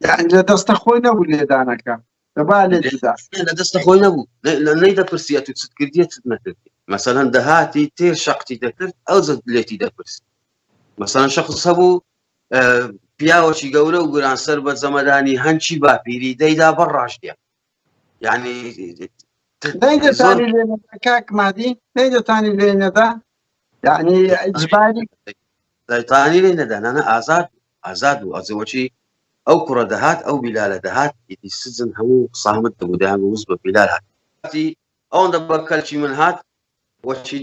یعنی لە دەستە خۆی نەبوو لێدانەکە دەبا لێ جودا لە دەستە خۆی نەبوو نەی دەپرسیە تو چت کردیە چت نەکردی مەسەلەن دەهاتی تێر شەقتی دەکرد ئەو زەد لێتی دەپرس مەسەلەن شخص هەبوو پیاوەکی گەورە و گران سەر بە جەمەدانی هەنچی باپیری دەیدا بەر ڕاشتە یعنی نەیدەتانی لێ نەدا کاک مادی نەیدەتانی لێ نەدا یعنی ئیجباری دەیتانی لێ نەدا نانە ئازاد ئازاد بوو ئەزەوەچی ئەو کوڕە دەهات ئەو بیلالە دەهات ئیدی سجن هەموو سامت دەبوو دەیان وز بە بیلال هات ئەوەندە بە کەلکی من هات وەچی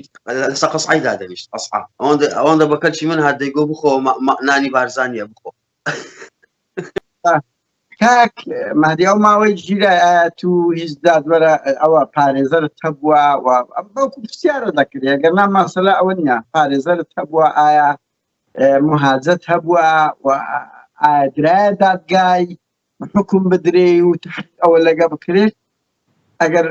لەسە قەسعی دادەنیشت قەسعە ئەوەندە ئەوەندە بە کەلکی من هات دەیگۆ بخۆ نانی بارزانیە بخۆ کاک مهدی ئەو ماوەی گیرا ئایا تو هیچ دادوەرە ئەوە پارێزەرت هەبووە و بەڵکو پرسیارە دەکرێت گەر نا مەسەلە ئەوە نییە پارێزەرت هەبووە ئایا مهاجەت هەبووە و ئایا درایە دادگای حکوم بدرێ و تحقیق ئەوە لەگە بکرێت ئەگەر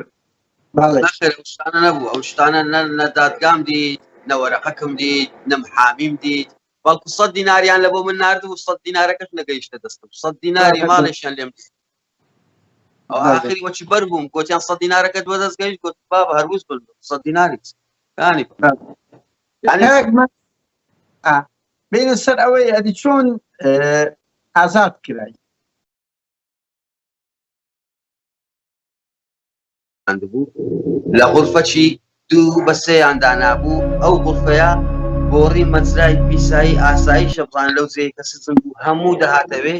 بەڵێ نەخێر ئەو شتانە نەبوو ئەو شتانە نە دادگام دیت نە وەرەقەکم دیت نە محامیم دیت بەڵکو سەد دیناریان لە بۆ من ناردبوو سەد دینارەکەش نەگەیشتە دەستم سەد دیناری ماڵێکیان لێم ئەو ئاخری وەچی بەر بووم گوتیان سەد دینارەکەت بەدەست گەیشت گوت بابە هەروز بن سەد دیناری ینی بینە سەر ئەوەی ئەدی چۆن ئازاد کرای بوو لە غورفەکی دوو بە سێیان دانابوو ئەو غورفەیە بۆڕی مەجرای پیسایی ئاساییشە بزانە لەو جێیە کە سجن بوو هەموو دەهاتەوێ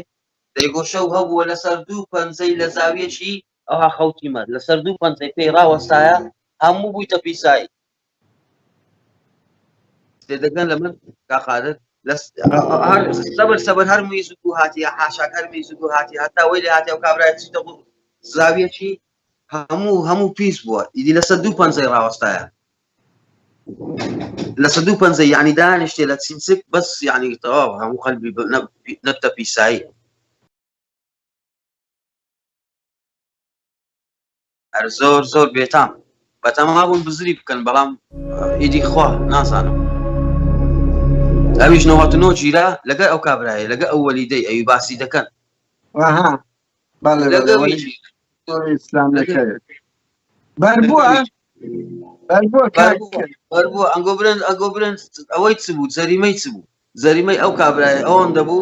دەیگۆ شەو هەبووە لەسەر دوو پەنجەی لە زاویەکی ئەوها خەوتی مە لەسەر دوو پەنجەی پێی ڕاوەستایە هەموو بوویتە پیسایی تێدەگەن لە من کاقادر سەبر سەبر هەر میز و هاتیە حاشاک هەر میز و هاتی هەتا وەی لێ هاتیە و کابرای چیتە بوو زاویەکی هەموو هەموو پیس بووە ئیدی لەسەر دوو پەنجەی ڕاوەستایە لەسەر دوو پەنجەی یعنی دانیشتێ لە چینچک بەس یعنی تەواو هەموو قەلبی نەبتە پیسایی هەر زۆر زۆر بێتام بەتەما بوون بزری بکەن بەڵام ئیدی خوا نازانم ئەویش 99 گیرا لەگەر ئەو کابرایە لەگە ئەو وەلیدەی ئەوی باسی دەکەن بەربووە. بەربووە ئەنگۆ برن ئەگۆ برن ئەوەی چ بوو جەریمەی چ بوو جەریمەی ئەو کابرای ئەوەن دەبوو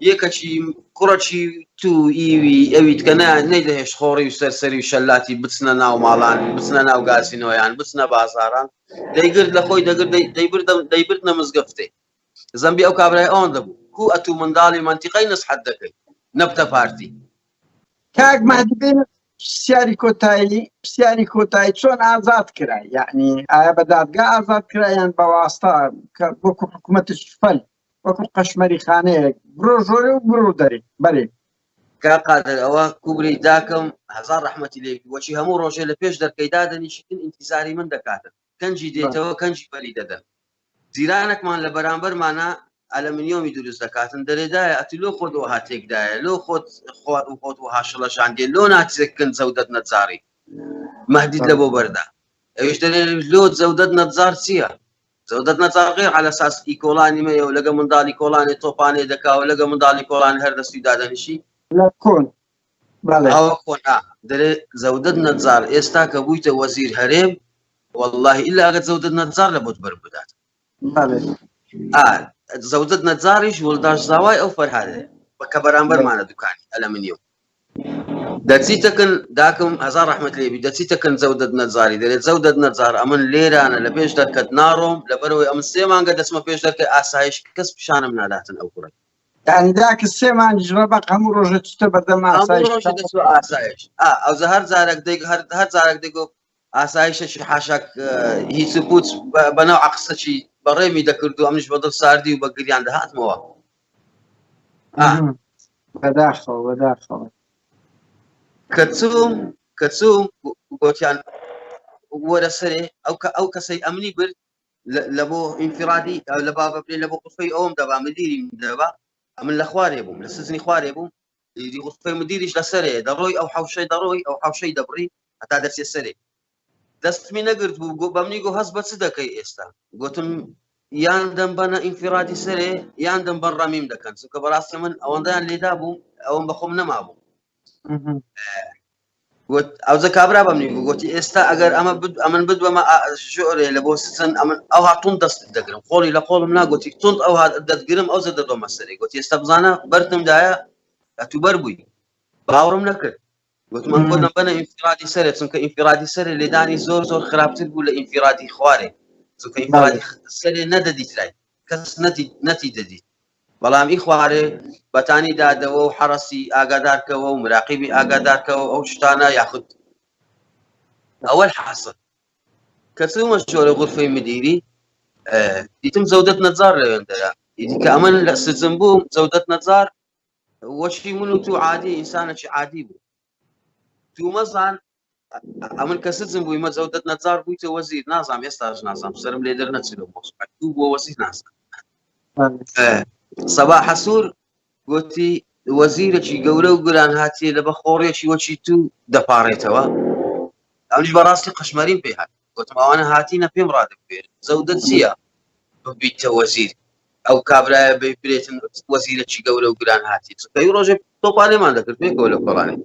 یەکەچی کوڕەچی تو ئیوی ئەوی تکە نەیدەهێشت خۆڕی و سەرسەری و شەلاتی بچنە ناو ماڵان بچنە ناو گازینۆیان بچنە بازاران دەیگرت لە خۆی دەگرت دەیبردنە مزگەفتێ زەمبی ئەو کابرای ئەوەن دەبوو کو ئەتوو منداڵی مەنتیقەی نسحەت دەکەی نەبتە پارتی. کاک مەهدی بێنە پرسیاری کۆتایی پرسیاری کۆتایی چۆن ئازاد کرا یعنی ئایا بە دادگا ئازاد کرا یان بە واستە کە وەکو حکوومەتی فەل وەکو قەشمەری خانەیەک بڕۆ ژۆرێ و بڕۆ دەرێ بەرێ کاک قادر ئەوە کوبری داکم هەزار ڕەحمەتی لێ بی وەچی هەموو ڕۆژێ لە پێش دەرکەی دادەنیشتن ئینتیزاری من دەکاتن کەنجی دێتەوە کەنجی بەری دەدەن جیرانەکمان لە بەرامبەرمانە ئەلەمنیۆمی دروست دەکاتن دەرێ دایە ئەتو لۆ خۆت وەها تێکدایە لۆ خۆت خوار و خۆت وەها شڵەژاندیە لۆ ناچێ کن جەودەت نەجاری مەهدیت لە بۆ بەردا ئەویش دەرێ لۆ جەودەت نەجار چییە جەودەت نەجار غێر عەلە ساس ئی کۆڵانی مەیە و لەگە منداڵی کۆڵانێ تۆپانێ دەکا و لەگە منداڵی کۆڵان هەر دەستی دادەنیشی لە کۆن بەڵێ ئەوە کۆن ئا دەرێ جەودەت نەجار ئێستا کە بوویتە وەزیر هەرێم واللهی ئیلا ئەگەر جەودەت نەجار لە بۆت بەر بدات بەڵێ ئا جەودەت نەجاریش وڵداش زاوای ئەو فەرهادەیە کە بەرامبەرمانە دوکانی ئەلەمنیۆم دەچیتە کن داکم هەزار ڕەحمەت لێبی دەچیتە کن جەودەت نەجاری دەرێ جەودەت نەجار ئەمن لێرانە لە پێش دەرکەت ناڕۆم لەبەرەوەی ئەمن سێ مانگە دەچمە پێش دەرکەی ئاسایش کەس پیشانم ناداتن ئەو کوڕی یعنی داکە سێ مانگیش ڕەبەق هەموو ڕۆژە چتە بەردەم هەموو ئاسایش ڕۆژە دەچوە ئاسایش ئا ئەوجا هەر جارێک دەی هەر هەر جارێک دەیگۆ ئاسایشەکی حاشاک هیچ و پوچ بەناو عەقسەکی بەڕێمی دەکرد و ئەمنیش بە دڵ ساردی و بە گریان دەهاتمەوە. بەداخەوە بەداخەوە. کە چووم کە چووم گۆتیان وەرە سەرێ ئەو کە ئەو کەسەی ئەمنی برد لە بۆ ئینفرادی لە بابە برێ لە بۆ قوفەی ئەوم دەبا مدیریم دەبا ئەمن لە خوارێ بووم لە سزنی خوارێ بووم ئیدی غوفەی مدیریش لەسەرێ دەڕۆی ئەو حەوشەی دەڕۆی ئەو حەوشەی دەبڕی هەتا دەچێ سەرێ دەستمی نەگرت بوو گۆ بەمنی گۆ هەست بە چ دەکەی ئێستا گوتم یان دەمبەنە ئینفرادی سەرێ یان دەمبەن ڕەمیم دەکەن چونکە بەڕاستی من ئەوەندەیان لێدا بوو ئەوەم بەخۆم نەمابوو گوت ئەوجە کابرا بەمنی گوت گوتی ئێستا ئەگەر ئەمە ئەمن بدوەمە ژۆرێ لە بۆ سچن ئەمن ئەوها توند دەستت دەگرم قۆڵی لە قۆڵم ناگوتی توند ئەوها دەتگرم ئەوجە دەدۆمە سەرێ گوتی ئێستا بزانە بەرتم دایە ئەتوو بەر بووی باوەڕم نەکرد گوتم ئەم خۆتم بەنە ئینفرادی سەرێ چونکە ئینفرادی سەرێ لێدانی زۆر زۆر خراپتر بوو لە ئینفرادی خوارێ چونکە ئینفرادی سەرێ نەدەدیترای کەس نەتی نەتی دەدیت بەڵام ئی خوارێ بەتانی دادەوە و حەڕەسی ئاگادارکەوە و مراقیبی ئاگادارکەوە ئەو شتانە یاخود ئەوەل حاسڵ کە چوومە ژۆرە غورفەی مدیری دیتم زەودەت نەجار لەوێندەرە ئیدی کە ئەمن لە سجن بووم زەودەت نەجار وەچی من و تو عادی ئینسانێکی عادی بوو تومەزان ئەمن کە سجن بوویمە جەودەت نەجار بوویتە وەزیر نازانم ئێستاش نازانم سەرم لێ دەرنەچێت لەو مەوزوعە دوو بووە وەزیر نازانم سەبا حەسوور گوتی وەزیرێکی گەورە و گران هاتیە لە بە خۆڕێکی وەچی تو دەپاڕێتەوە ئەمنیش بەڕاستی قەشمەریم پێ هات گوتم ئەوانە هاتینە پێم ڕادەبوێرن زەودەت چییە ببیتە وەزیر ئەو کابرایە بێتن وەزیرێکی گەورە و گران هاتی چونکە ئەو ڕۆژێ تۆپانێمان دەکرد پێکەوە لە کۆڵانێ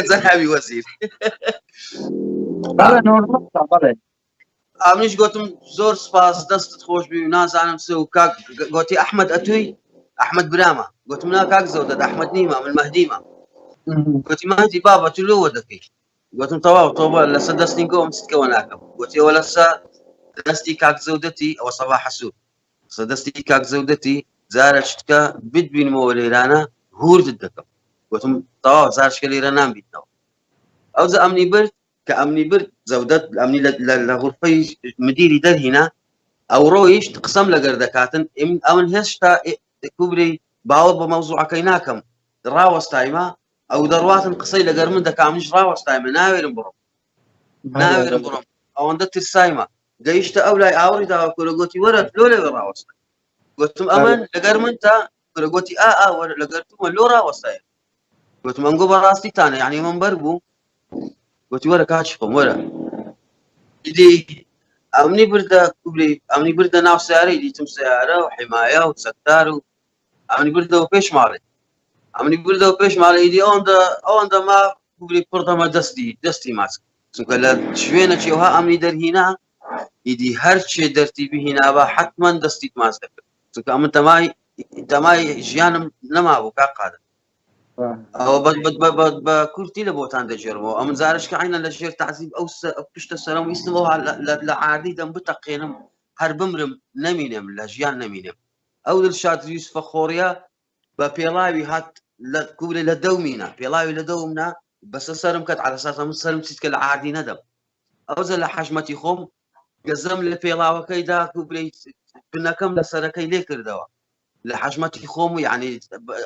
جەنابی وەزیر ئەمنیش گوتم زۆر سپاس دەستت خۆش بی و نازانم چ و کاک گوتی ئەحمد ئەتوی ئەحمد برامە گوتم نا کاک زەودەت ئەحمد نیمە من مەهدیمە گوتی مەهدی بابە تو لۆوە دەکەی گوتم تەواو تۆبە لەسەر دەستی گۆم چتکەوە ناکەم گوتیەوە لەسە دەستی کاک زەودەتی ئەوە سەبا حەسوور سە دەستی کاک زەودەتی جارە شتکە بتبینمەوە لێرانە هوردت دەکەم گوتم تەواو زارشکە لێرە نامبینەوە ئەوجا ئەمنی برد کە ئەمنی برد زەودەت ئەمنی لە غورفەی مدیری دەرهینا ئەو ڕۆیشت قسەم لەگەر دەکاتن ئەمن هێشتا کوبری باوەڕ بە مەوزوعەکەی ناکەم ڕاوەستایمە ئەو دەڕواتن قسەی لەگەر من دەکا منیش ڕاوەستایمە ناوێرم بڕۆم ناوێرم بڕۆم ئەوەندە ترسایمە گەیشتە ئەو لای ئاوڕی داوە کورە گۆتی وەرە لۆ لەوێ ڕاوەستا گوتم ئەمن لەگەر من تا کورە گۆتی ئا ئا وەرە لەگەر تومە لۆ ڕاوەستایە گوتم ئەنگۆ بەڕاستیتانە یعنی من بەر بوو گوتی وەرە کاچی خۆم وەرە ئیدی ئەمنی بردە کوبری ئەمنی بردە ناو سیارەی دیتم سیارە و حمایە و چەکدار و ئەمنی بردەوە پێش ماڵێ ئەمنی بردەوە پێش ماڵێ ئیدی ئەوەندە ئەوەندە ما کوبری پڕ دەمە دەستی دەستی ماچ. چونکە لە شوێنەکی ئەوها ئەمنی دەرهینا ئیدی هەر چێ دەرتیبی هینابا حتمما دەستی ماچ دەکرد چونکە ئەمن تەمای تەمای ژیانم نەمابوو کاک قادر ئەوە بە کورتی لە بۆتان دەگێڕمەوە ئەمن جارشکە عینە لە ژێر تعزیب ئەو پشتە سەرم ویستم ئەوها لە عاردی دەم بتەقێنم هەر بمرم نەمینم لە ژیان نەمینم ئەو دلشاد یوسفە خۆڕیە بە پێڵاوی هات لە کوورێ لە دەومینا پێڵاوی لە دەومنا بەسە سەرم کەت عەلەساس من سەرم چیتکە لە عاردی نەدەم ئەوجە لە حەژمەتی خۆم گەزەم لە پێڵاوەکەی دا کوبرەی بنەکەم لە سەرەکەی لێ کردەوە لە حەژمەتی خۆم و یعنی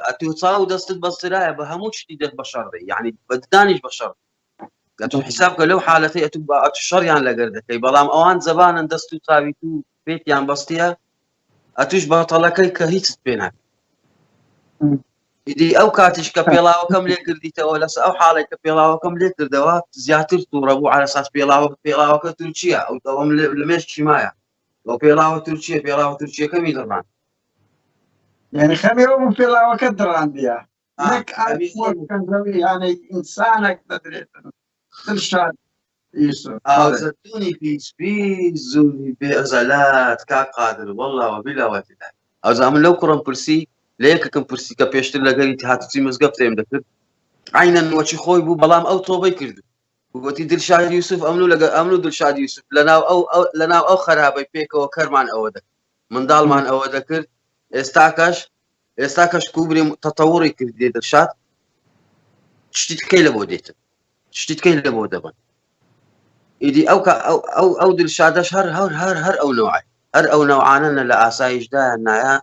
ئەتو چاو دەستت بەسترایە بە هەموو شتی دەست بە شەڕ بێ یعنی بە ددانیش بە شەڕ ئەتو حیساب کە لەو حالەتەی ئەتو بە ئەتو شەڕیان لەگەر دەکەی بەڵام ئەوان زەبانن دەست و چاوی تو پێتیان بەستیە ئەتوش بەتەڵەکەی کە هیچت پێ ناکە ئیدی ئەو کاتیش کە پێڵاوەکەم لێ کردیتەوە لەس ئەو حاڵێک کە پێڵاوەکەم لێ کردەوە زیاتر تووڕە بوو عەلەساس پێڵاوە پێڵاوەکە تورکیە ئەو ئەوەم لە مێشکی مایە ئەو پێڵاوە تورکیە پێڵاوە تورکیەکەمی دڕان یعنی خەمی ئەو بوو پێڵاوەکە دڕاندیە نەک یانەی ئینسانێک دەدرێتن دڵشاد یوسف ئاوزەتونی پیس پیس زومی بێ ئەزەلات کاک قادر واللە وبلا وتلا ئەوجا من لەو کوڕم پرسی لە یەکێکم پرسی کە پێشتر لەگەری هاتوچی مزگەفتێم دەکرد عینەن وەچی خۆی بوو بەڵام ئەو تۆبەی کرد گوتی دلشاد یوسف ئەمن و لەگەر ئەمن و دلشاد یوسف لەناو ئەو لەناو ئەو خەرابەی پێکەوە کەرمان ئەوە دەکرد منداڵمان ئەوە دەکرد ئێستاکەش ئێستا کەش کوبری تەتەوڕی کردێ دلشاد شتی کەی لە بۆ دێتن شتی کەی لە بۆ دەبن ئیدی ئەو ئەو ئەو ئەو دلشادەش هەر هەر هەر هەر ئەو نەوعە هەر ئەو نەوعانە لە ئاسایشدا نایە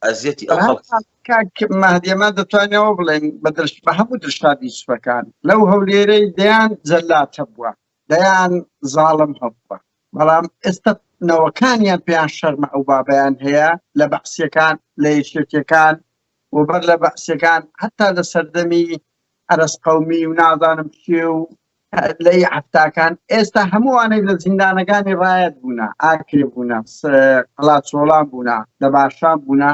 ئەزیەتی ئەو خەڵک کاک مەهدی ئەمە دەتوانین ئەوە بڵێین بە درش بە هەموو درشادی یوسفەکان لەو هەولێرەی دەیان جەلات هەبووە دەیان زاڵم هەبووە بەڵام ئێستا نەوەکانیان پێیان شەرمە ئەو بابیان هەیە لە بەعسیەکان لە یەکێتیەکان و بەر لە بەعسیەکان هەتا لە سەردەمی عەرەز قەومی و نازانم کێ و لەی حەفتاکان ئێستا هەمووانەی لە زیندانەکانی ڕایەت بوونە ئاکرێ بوونە قەڵاچۆڵان بوونە دەباشان بوونە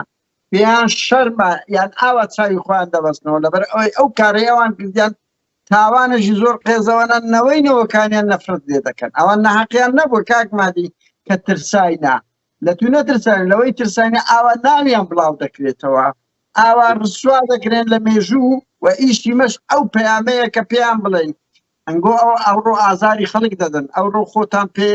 پێیان شەرمە یان ئاوا چاوی خۆیان دەبەستنەوە لەبەر ئەوەی ئەو کارەی ئەوان کردیان تاوانەشی زۆر قێزەوەنە نەوەی نەوەکانیان نەفرەت لێ دەکەن ئەوان ناحەقیان نەبوو کاک مادی کە ترساینا لە تو نەترساین لەوەی ترساینە ئاوا ناویان بڵاو دەکرێتەوە ئاوا ڕسوا دەکرێن لە مێژوو و ئیشی مەش ئەو پەیامەیە کە پێیان بڵێن ئەنگۆ ئەو ئەوڕۆ ئازاری خەڵک دەدەن ئەوڕۆ خۆتان پێ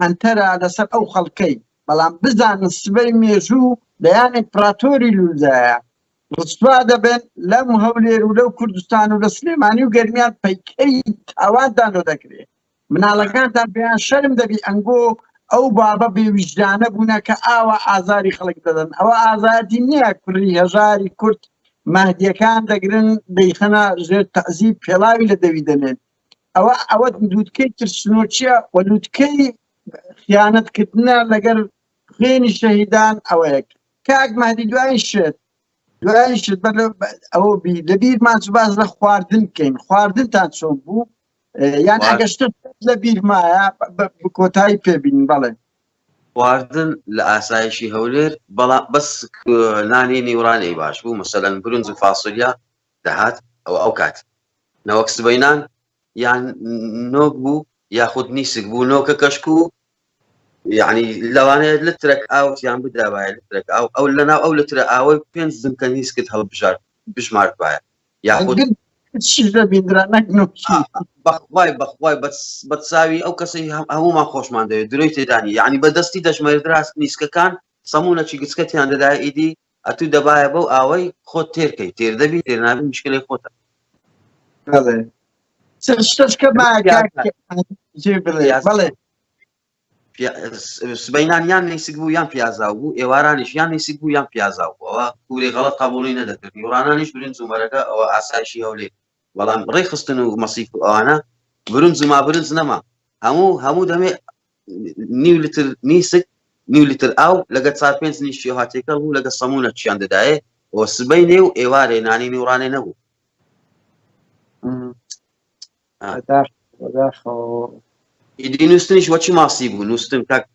هەنتەرە لەسەر ئەو خەڵکەی بەڵام بزانن سبەی مێژوو دەیان ئیمپراتۆری لولدایە ڕسوا دەبن لەم هەولێر و لەو کوردستان و لە سلێمانی و گەرمیان پەیکەری تاوانتان لۆ دەکرێ مناڵەکانتان پێیان شەرم دەبی ئەنگۆ ئەو بابە بێویژدانە بوونە کە ئاوا ئازاری خەڵک دەدەن ئەوە ئازادی نییە کوڕی هەژاری کورد مادیەکان دەگرن دەیخەنە ژێر تەعزیب پێڵاوی لە دەوی دەنێن ئەوە ئەوە لوتکەی ترسنۆکیە و لوتکەی خیانەتکردنە لەگەر خوێنی شەهیدان ئەوەیەک کاک مهدی دوایین شت دوایین شت بەر ئەوە بی لە بیرمان چ باس لە خواردن بکەین خواردنتان چۆن بوو یان ئەگەر شتت لە بیرمایە کۆتایی پێبین بەڵێ خواردن لە ئاسایشی هەولێر بەڵام بەس نانی نیوڕانەی باش بوو مەسەلەن برنج و فاسۆلیا دەهات ئەوە ئەو کات نەوەک سبەینان یان نۆک بوو یاخود نیسک بوو نۆکە کەشک و یعنی لەوانەیە لترەک ئاوتیان بداوایە لترەک ئاو ئەو لەناو ئەو لترە ئاوەی پێنج زنکە نیسکت هەڵبژارد بژماردبایە یاخود چیش دەبیندرا نەک نۆکی بەخوای بەخوای بە چاوی ئەو کەسەی هەموومان خۆشمان دەوێت درۆی تێدانی یعنی بە دەستی دەژمێردرا نیسکەکان سەمونەکی گچکەتیان دەدایە ئیدی ئەتوو دەبایە بەو ئاوەی خۆت تێرکەی تێر دەبی تێر نابی مشکلەی خۆتە بەڵێ شتەش کە مایە کاک جێ بڵێ بەڵێ سبەینان یان نیسک بوو یان پیازاو بوو ئێوارانیش یان نیسک بوو یان پیازاو بوو ئەوە کوری غەڵەت قبوڵی نەدەکرد نیوڕانانیش برنج و مەرەکە ئەوە ئاسایشی هەولێر بەڵام ڕێکخستن و مەسیف و ئەوانە برنج و ما برنج نەما هەموو هەموو دەمێ نیو لتر نیسک نیو لتر ئاو لەگە چار پێنج نیشی هاتێکەڵ بوو لەگە سەمونە چیان دەدایێ و سبەینێ و ئێوارێ نانی نیوڕانێ نەبوو ئیدی نووسنیش وەچی ماسی بوو نووسن کاک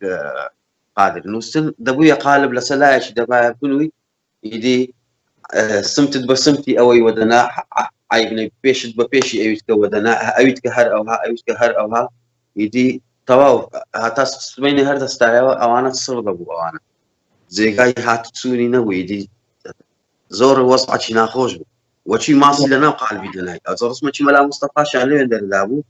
قادر نووسن دەبوویە قالب لەسەر لایەکی دەبایە بنووی ئیدی سمتت بە سمتی ئەوەی وەدەنا. عیب نەبی پێشت بە پێشی ئەویت کە وەدەنا ئەویت کە هەر ئەوها ئەویت کە هەر ئەوها ئیدی تەواو هەتا سبەینێ هەر دەستایەوە ئەوانە سڕ دەبوو ئەوانە جێگای هاتوچوونی نەبوو ئیدی زۆر وەزعەکی ناخۆش بوو وەچی ماسی لە ناو قالبی دەنای ئەوجا ڕسمەکی مەلا مستەفاشیان لەوێن دەردابوو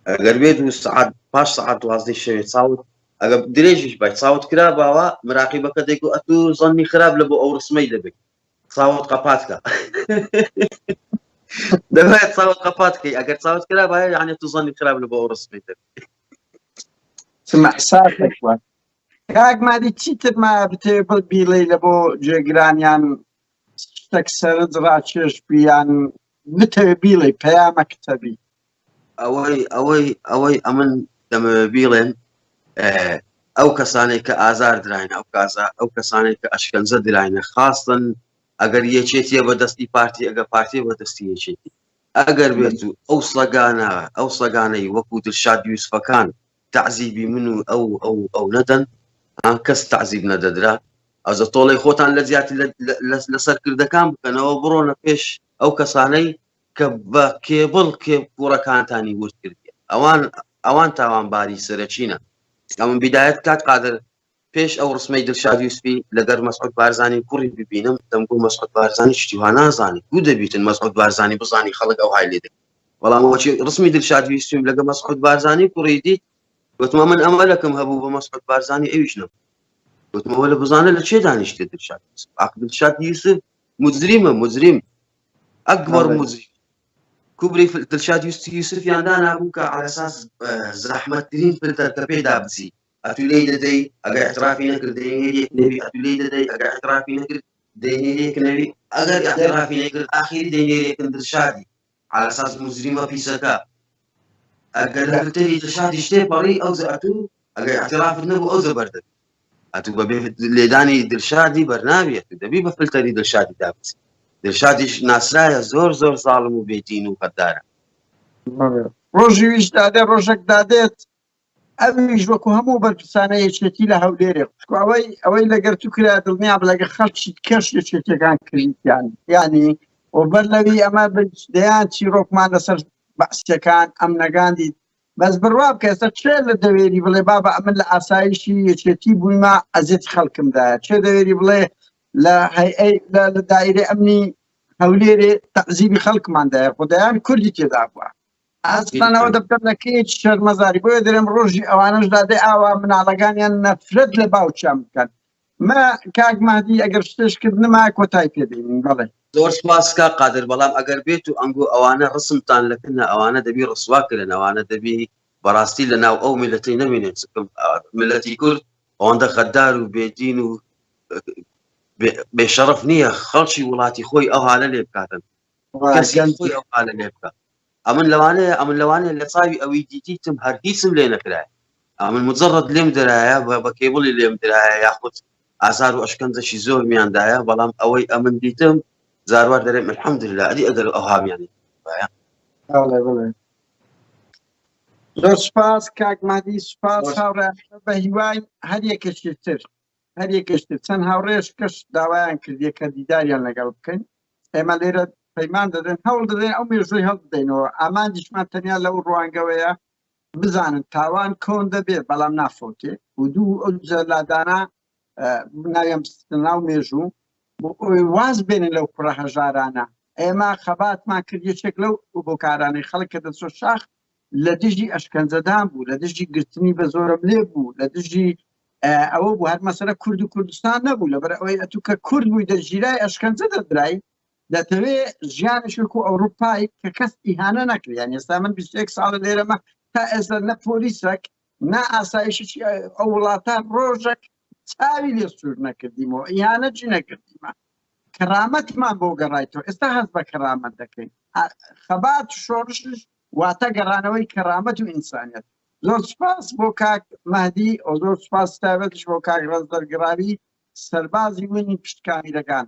ئەگەر بێت و سعات پاش سعات دوازدەی شەوێ چاوت ئەگە درێژیش بای چاوت کرا باوە مراقیبەکە دەیگو ئەتوو زەنی خراپ لە بۆ ئەو ڕسمەی دەبێت چاوت قەپات کە دەبێت چاوت قەپات کەی ئەگەر چاوت کرا باە یعنی تو زەنی خراپ لە بۆ ئەو ڕسمەی دەبێت مەحساتێک وە کاک مادی چیتر ما بتێ بڵ بیڵێ لە بۆ جێگرانیان شتێک سەرنج ڕاکێش بیان بتەوێ بیڵێ پەیامەکتە بی ئەوەی ئەوەی ئەوەی ئەمن دەمەوێ بیڵێم ئەو کەسانێک کە ئازار دراین ئەو کازا ئەو کەسانێک کە ئەشکەنجە دراینە خاستن ئەگەر یەکێتیە بە دەستی پارتی ئەگە پارتی بە دەستی یەکێتی ئەگەر بێت و ئەو سەگانە ئەو سەگانەی وەکو دلشاد یوسفەکان تەعزیبی من و ئەو ئەو ئەو نەدەن کەس تەعزیب نەدەدرا ئەزە تۆڵەی خۆتان لە زیاتر لە سەرکردەکان بکەنەوە بڕۆنە پێش ئەو کەسانەی کە بە کێبڵ کێ کوڕەکانتانی ورد کردیە ئەوان ئەوان تاوانباری سەرەکینە ئەمن بیدایەت کاک قادر پێش ئەو ڕسمەی دلشاد یوسفی لەگەر مەسعود بارزانی کوڕی ببینم دەمگو مەسعود بارزانی شتی وا نازانی کو دەبیتن مەسعود بارزانی بزانی خەڵک ئەو های لێ دەکەن بەڵام وەچی ڕسمی دلشاد یوسفیم لەگە مەسعود بارزانی کوڕی دیت گوتمە من ئەمەلەکەم هەبوو بە مەسعود بارزانی ئەویش نەبوو گوتمەوە لە بزانە لە چێ دانیشتێ دلشاد یوسف ئاخ دلشاد یوسف مجریمە مجریم ئەکبەر مجریم کوبری دلشاد یوسفیان دانابوو کە على اساس زەحمەتترین فلتەر کە پێدا بچی ئەتوو لێی دەدەی ئەگەر اعترافی نەکرد دەینێریەک نەبی ئەتوو لێی دەدەی ئەگەر اعترافی نەکرد دەینێریەک نەبی ئەگەر اعترافی نەکرد ئاخیری دەینێریەکن دلشادی على اساس مجریمە پیسەکە ئەگەر لە فلتەری دلشادیش تێپەڕی ئەو ئەتوو ئەگەر اعترافت نەبوو ئەو زەبەر دەبی ئەتوو بەبێ لێدانی دلشادی بەرناویە تو دەبی بە فلتەری دلشادی دابچی دلشادیش ناسرایە زۆر زۆر زاڵم و بێدین و غەدارە ڕۆژی ویش دادێ ڕۆژێک دادێت ئەویش وەکو هەموو بەرپرسانە یەکێتی لە هەولێرێ خوشکو ئەوەی ئەوەی لەگەر تو کرا دڵنیا لەگە خەڵکی کەش یەکێتیەکان کردیان یعنی و بەر لەوی ئەمە دەیان چیرۆکمان لەسەر بەعسیەکان ئەمنەکان دیت بەس بڕوا بکە ئێستا چێ لە دەوێری بڵێ بابا ئەمن لە ئاسایشی یەکێتی بوویمە ئەزیەتی خەڵکم دایە چێ دەوێری بڵێ لە هەیئەی لە دایرەی ئەمنی هەولێرێ تەعزیبی خەڵکمان دایە خۆدایان کوردی تێدا بووە ئەسڵەن ئەوە دەبتە لەکەیەکی شەرمەزاری بۆیە دەرێم ڕۆژی ئەوانەش دادێ ئاوا مناڵەکانیان نەفرەت لە باوکیان بکەن مە کاک مەهدی ئەگەر شتێش کرد نما کۆتای پێ دێنین بەڵێ. زۆر سپاس کاک قادر بەڵام ئەگەر بێت و ئەنگۆ ئەوانە ڕسمتان لە کنە ئەوانە دەبی ڕسوا کرن ئەوانە دەبی بەڕاستی لە ناو ئەو میلەتەی نەمێنێت چکم میلەتی کورد ئەوەندە غەدار و بێدین و بێشەڕف نییە خەڵکی وڵاتی خۆی ئەو حالە لێ بکاتن کەسی خۆی ئەو حالە لێ بکە ئەمن لەوانەیە ئەمن لەوانەیە لە چاوی ئەوی دیتیتم هەر هیچم لێ نەکرایە ئەمن مجرد لێم درایە بە کێبڵی لێم درایە یاخود ئازار و ئەشکەنجەشی زۆرمیان دایە بەڵام ئەوەی ئەمن دیتم زاروار دەرێم الحمدلله ئەدی ئەگەر ئەو هامیانی باە بەڵێ زۆر سپاس کاک مادی سپاس هاوڕێ بە هیوای هەر یەکێکی تر هەر یەکێکی تر چەند هاوڕێش کەش داوایان کردیە کە دیداریان لەگەڵ بکەین ئێمە لێرە پەیمان دەدەن هەوڵ دەدەین ئەو مێژووی هەڵ بدەینەوە ئامانجیشمان تەنیا لەو ڕوانگەوەیە بزانن تاوان کۆن دەبێ بەڵام نافەوتێ و دوو ئەو جەلادانە ناویان بستە ناو مێژوو واز بێنن لەو کوڕە هەژارانە ئێمە خەباتمان کرد یەکێک لەو هۆکارانەی خەڵک کە دەچۆ شاخ لە دژی ئەشکەنجەدان بوو لە دژی گرتنی بە زۆرم لێ بوو لە دژی ئەوە بوو هەر مەسەرە کورد و کوردستان نەبوو لەبەر ئەوەی ئەتوو کە کورد بووی دەگیرای ئەشکەنجە دەدرای دەتەوێ ژیانێکی وەکو ئەوروپای کە کەس ئیهانە نەکرێ یان ئێستا من 21 ساڵە لێرەمە تا ئێستا نە پۆلیسێک نا ئاسایشی ئەو وڵاتە ڕۆژێک چاوی لێ سوور نەکردیمەوە ئیهانە چی نەکردیمە کەرامەتمان بۆ گەڕایتەوە ئێستا هەست بە کەرامەت دەکەین خەبات شۆڕشش واتە گەڕانەوەی کەرامەت و ئینسانیت زۆر سپاس بۆ کاک مەهدی و زۆر سپاس تایبەتش بۆ کاک ڕەزدەر گڕاوی سەربازی ونی پشت کامیرەکان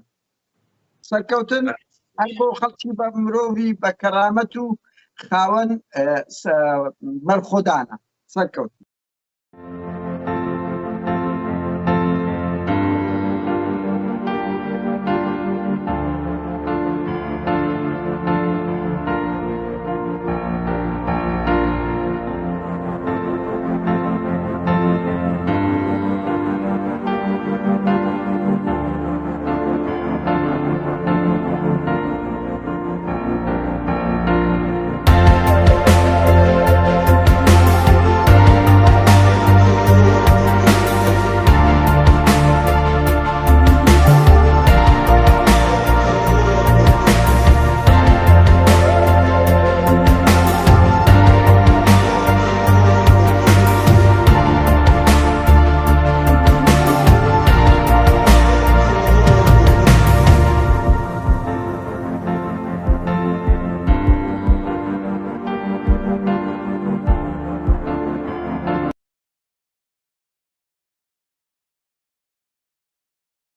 سەرکەوتن هەر بۆ خەڵکی بە مرۆڤی بە کەرامەت و خاوەن بەرخۆدانە سەرکەوتن.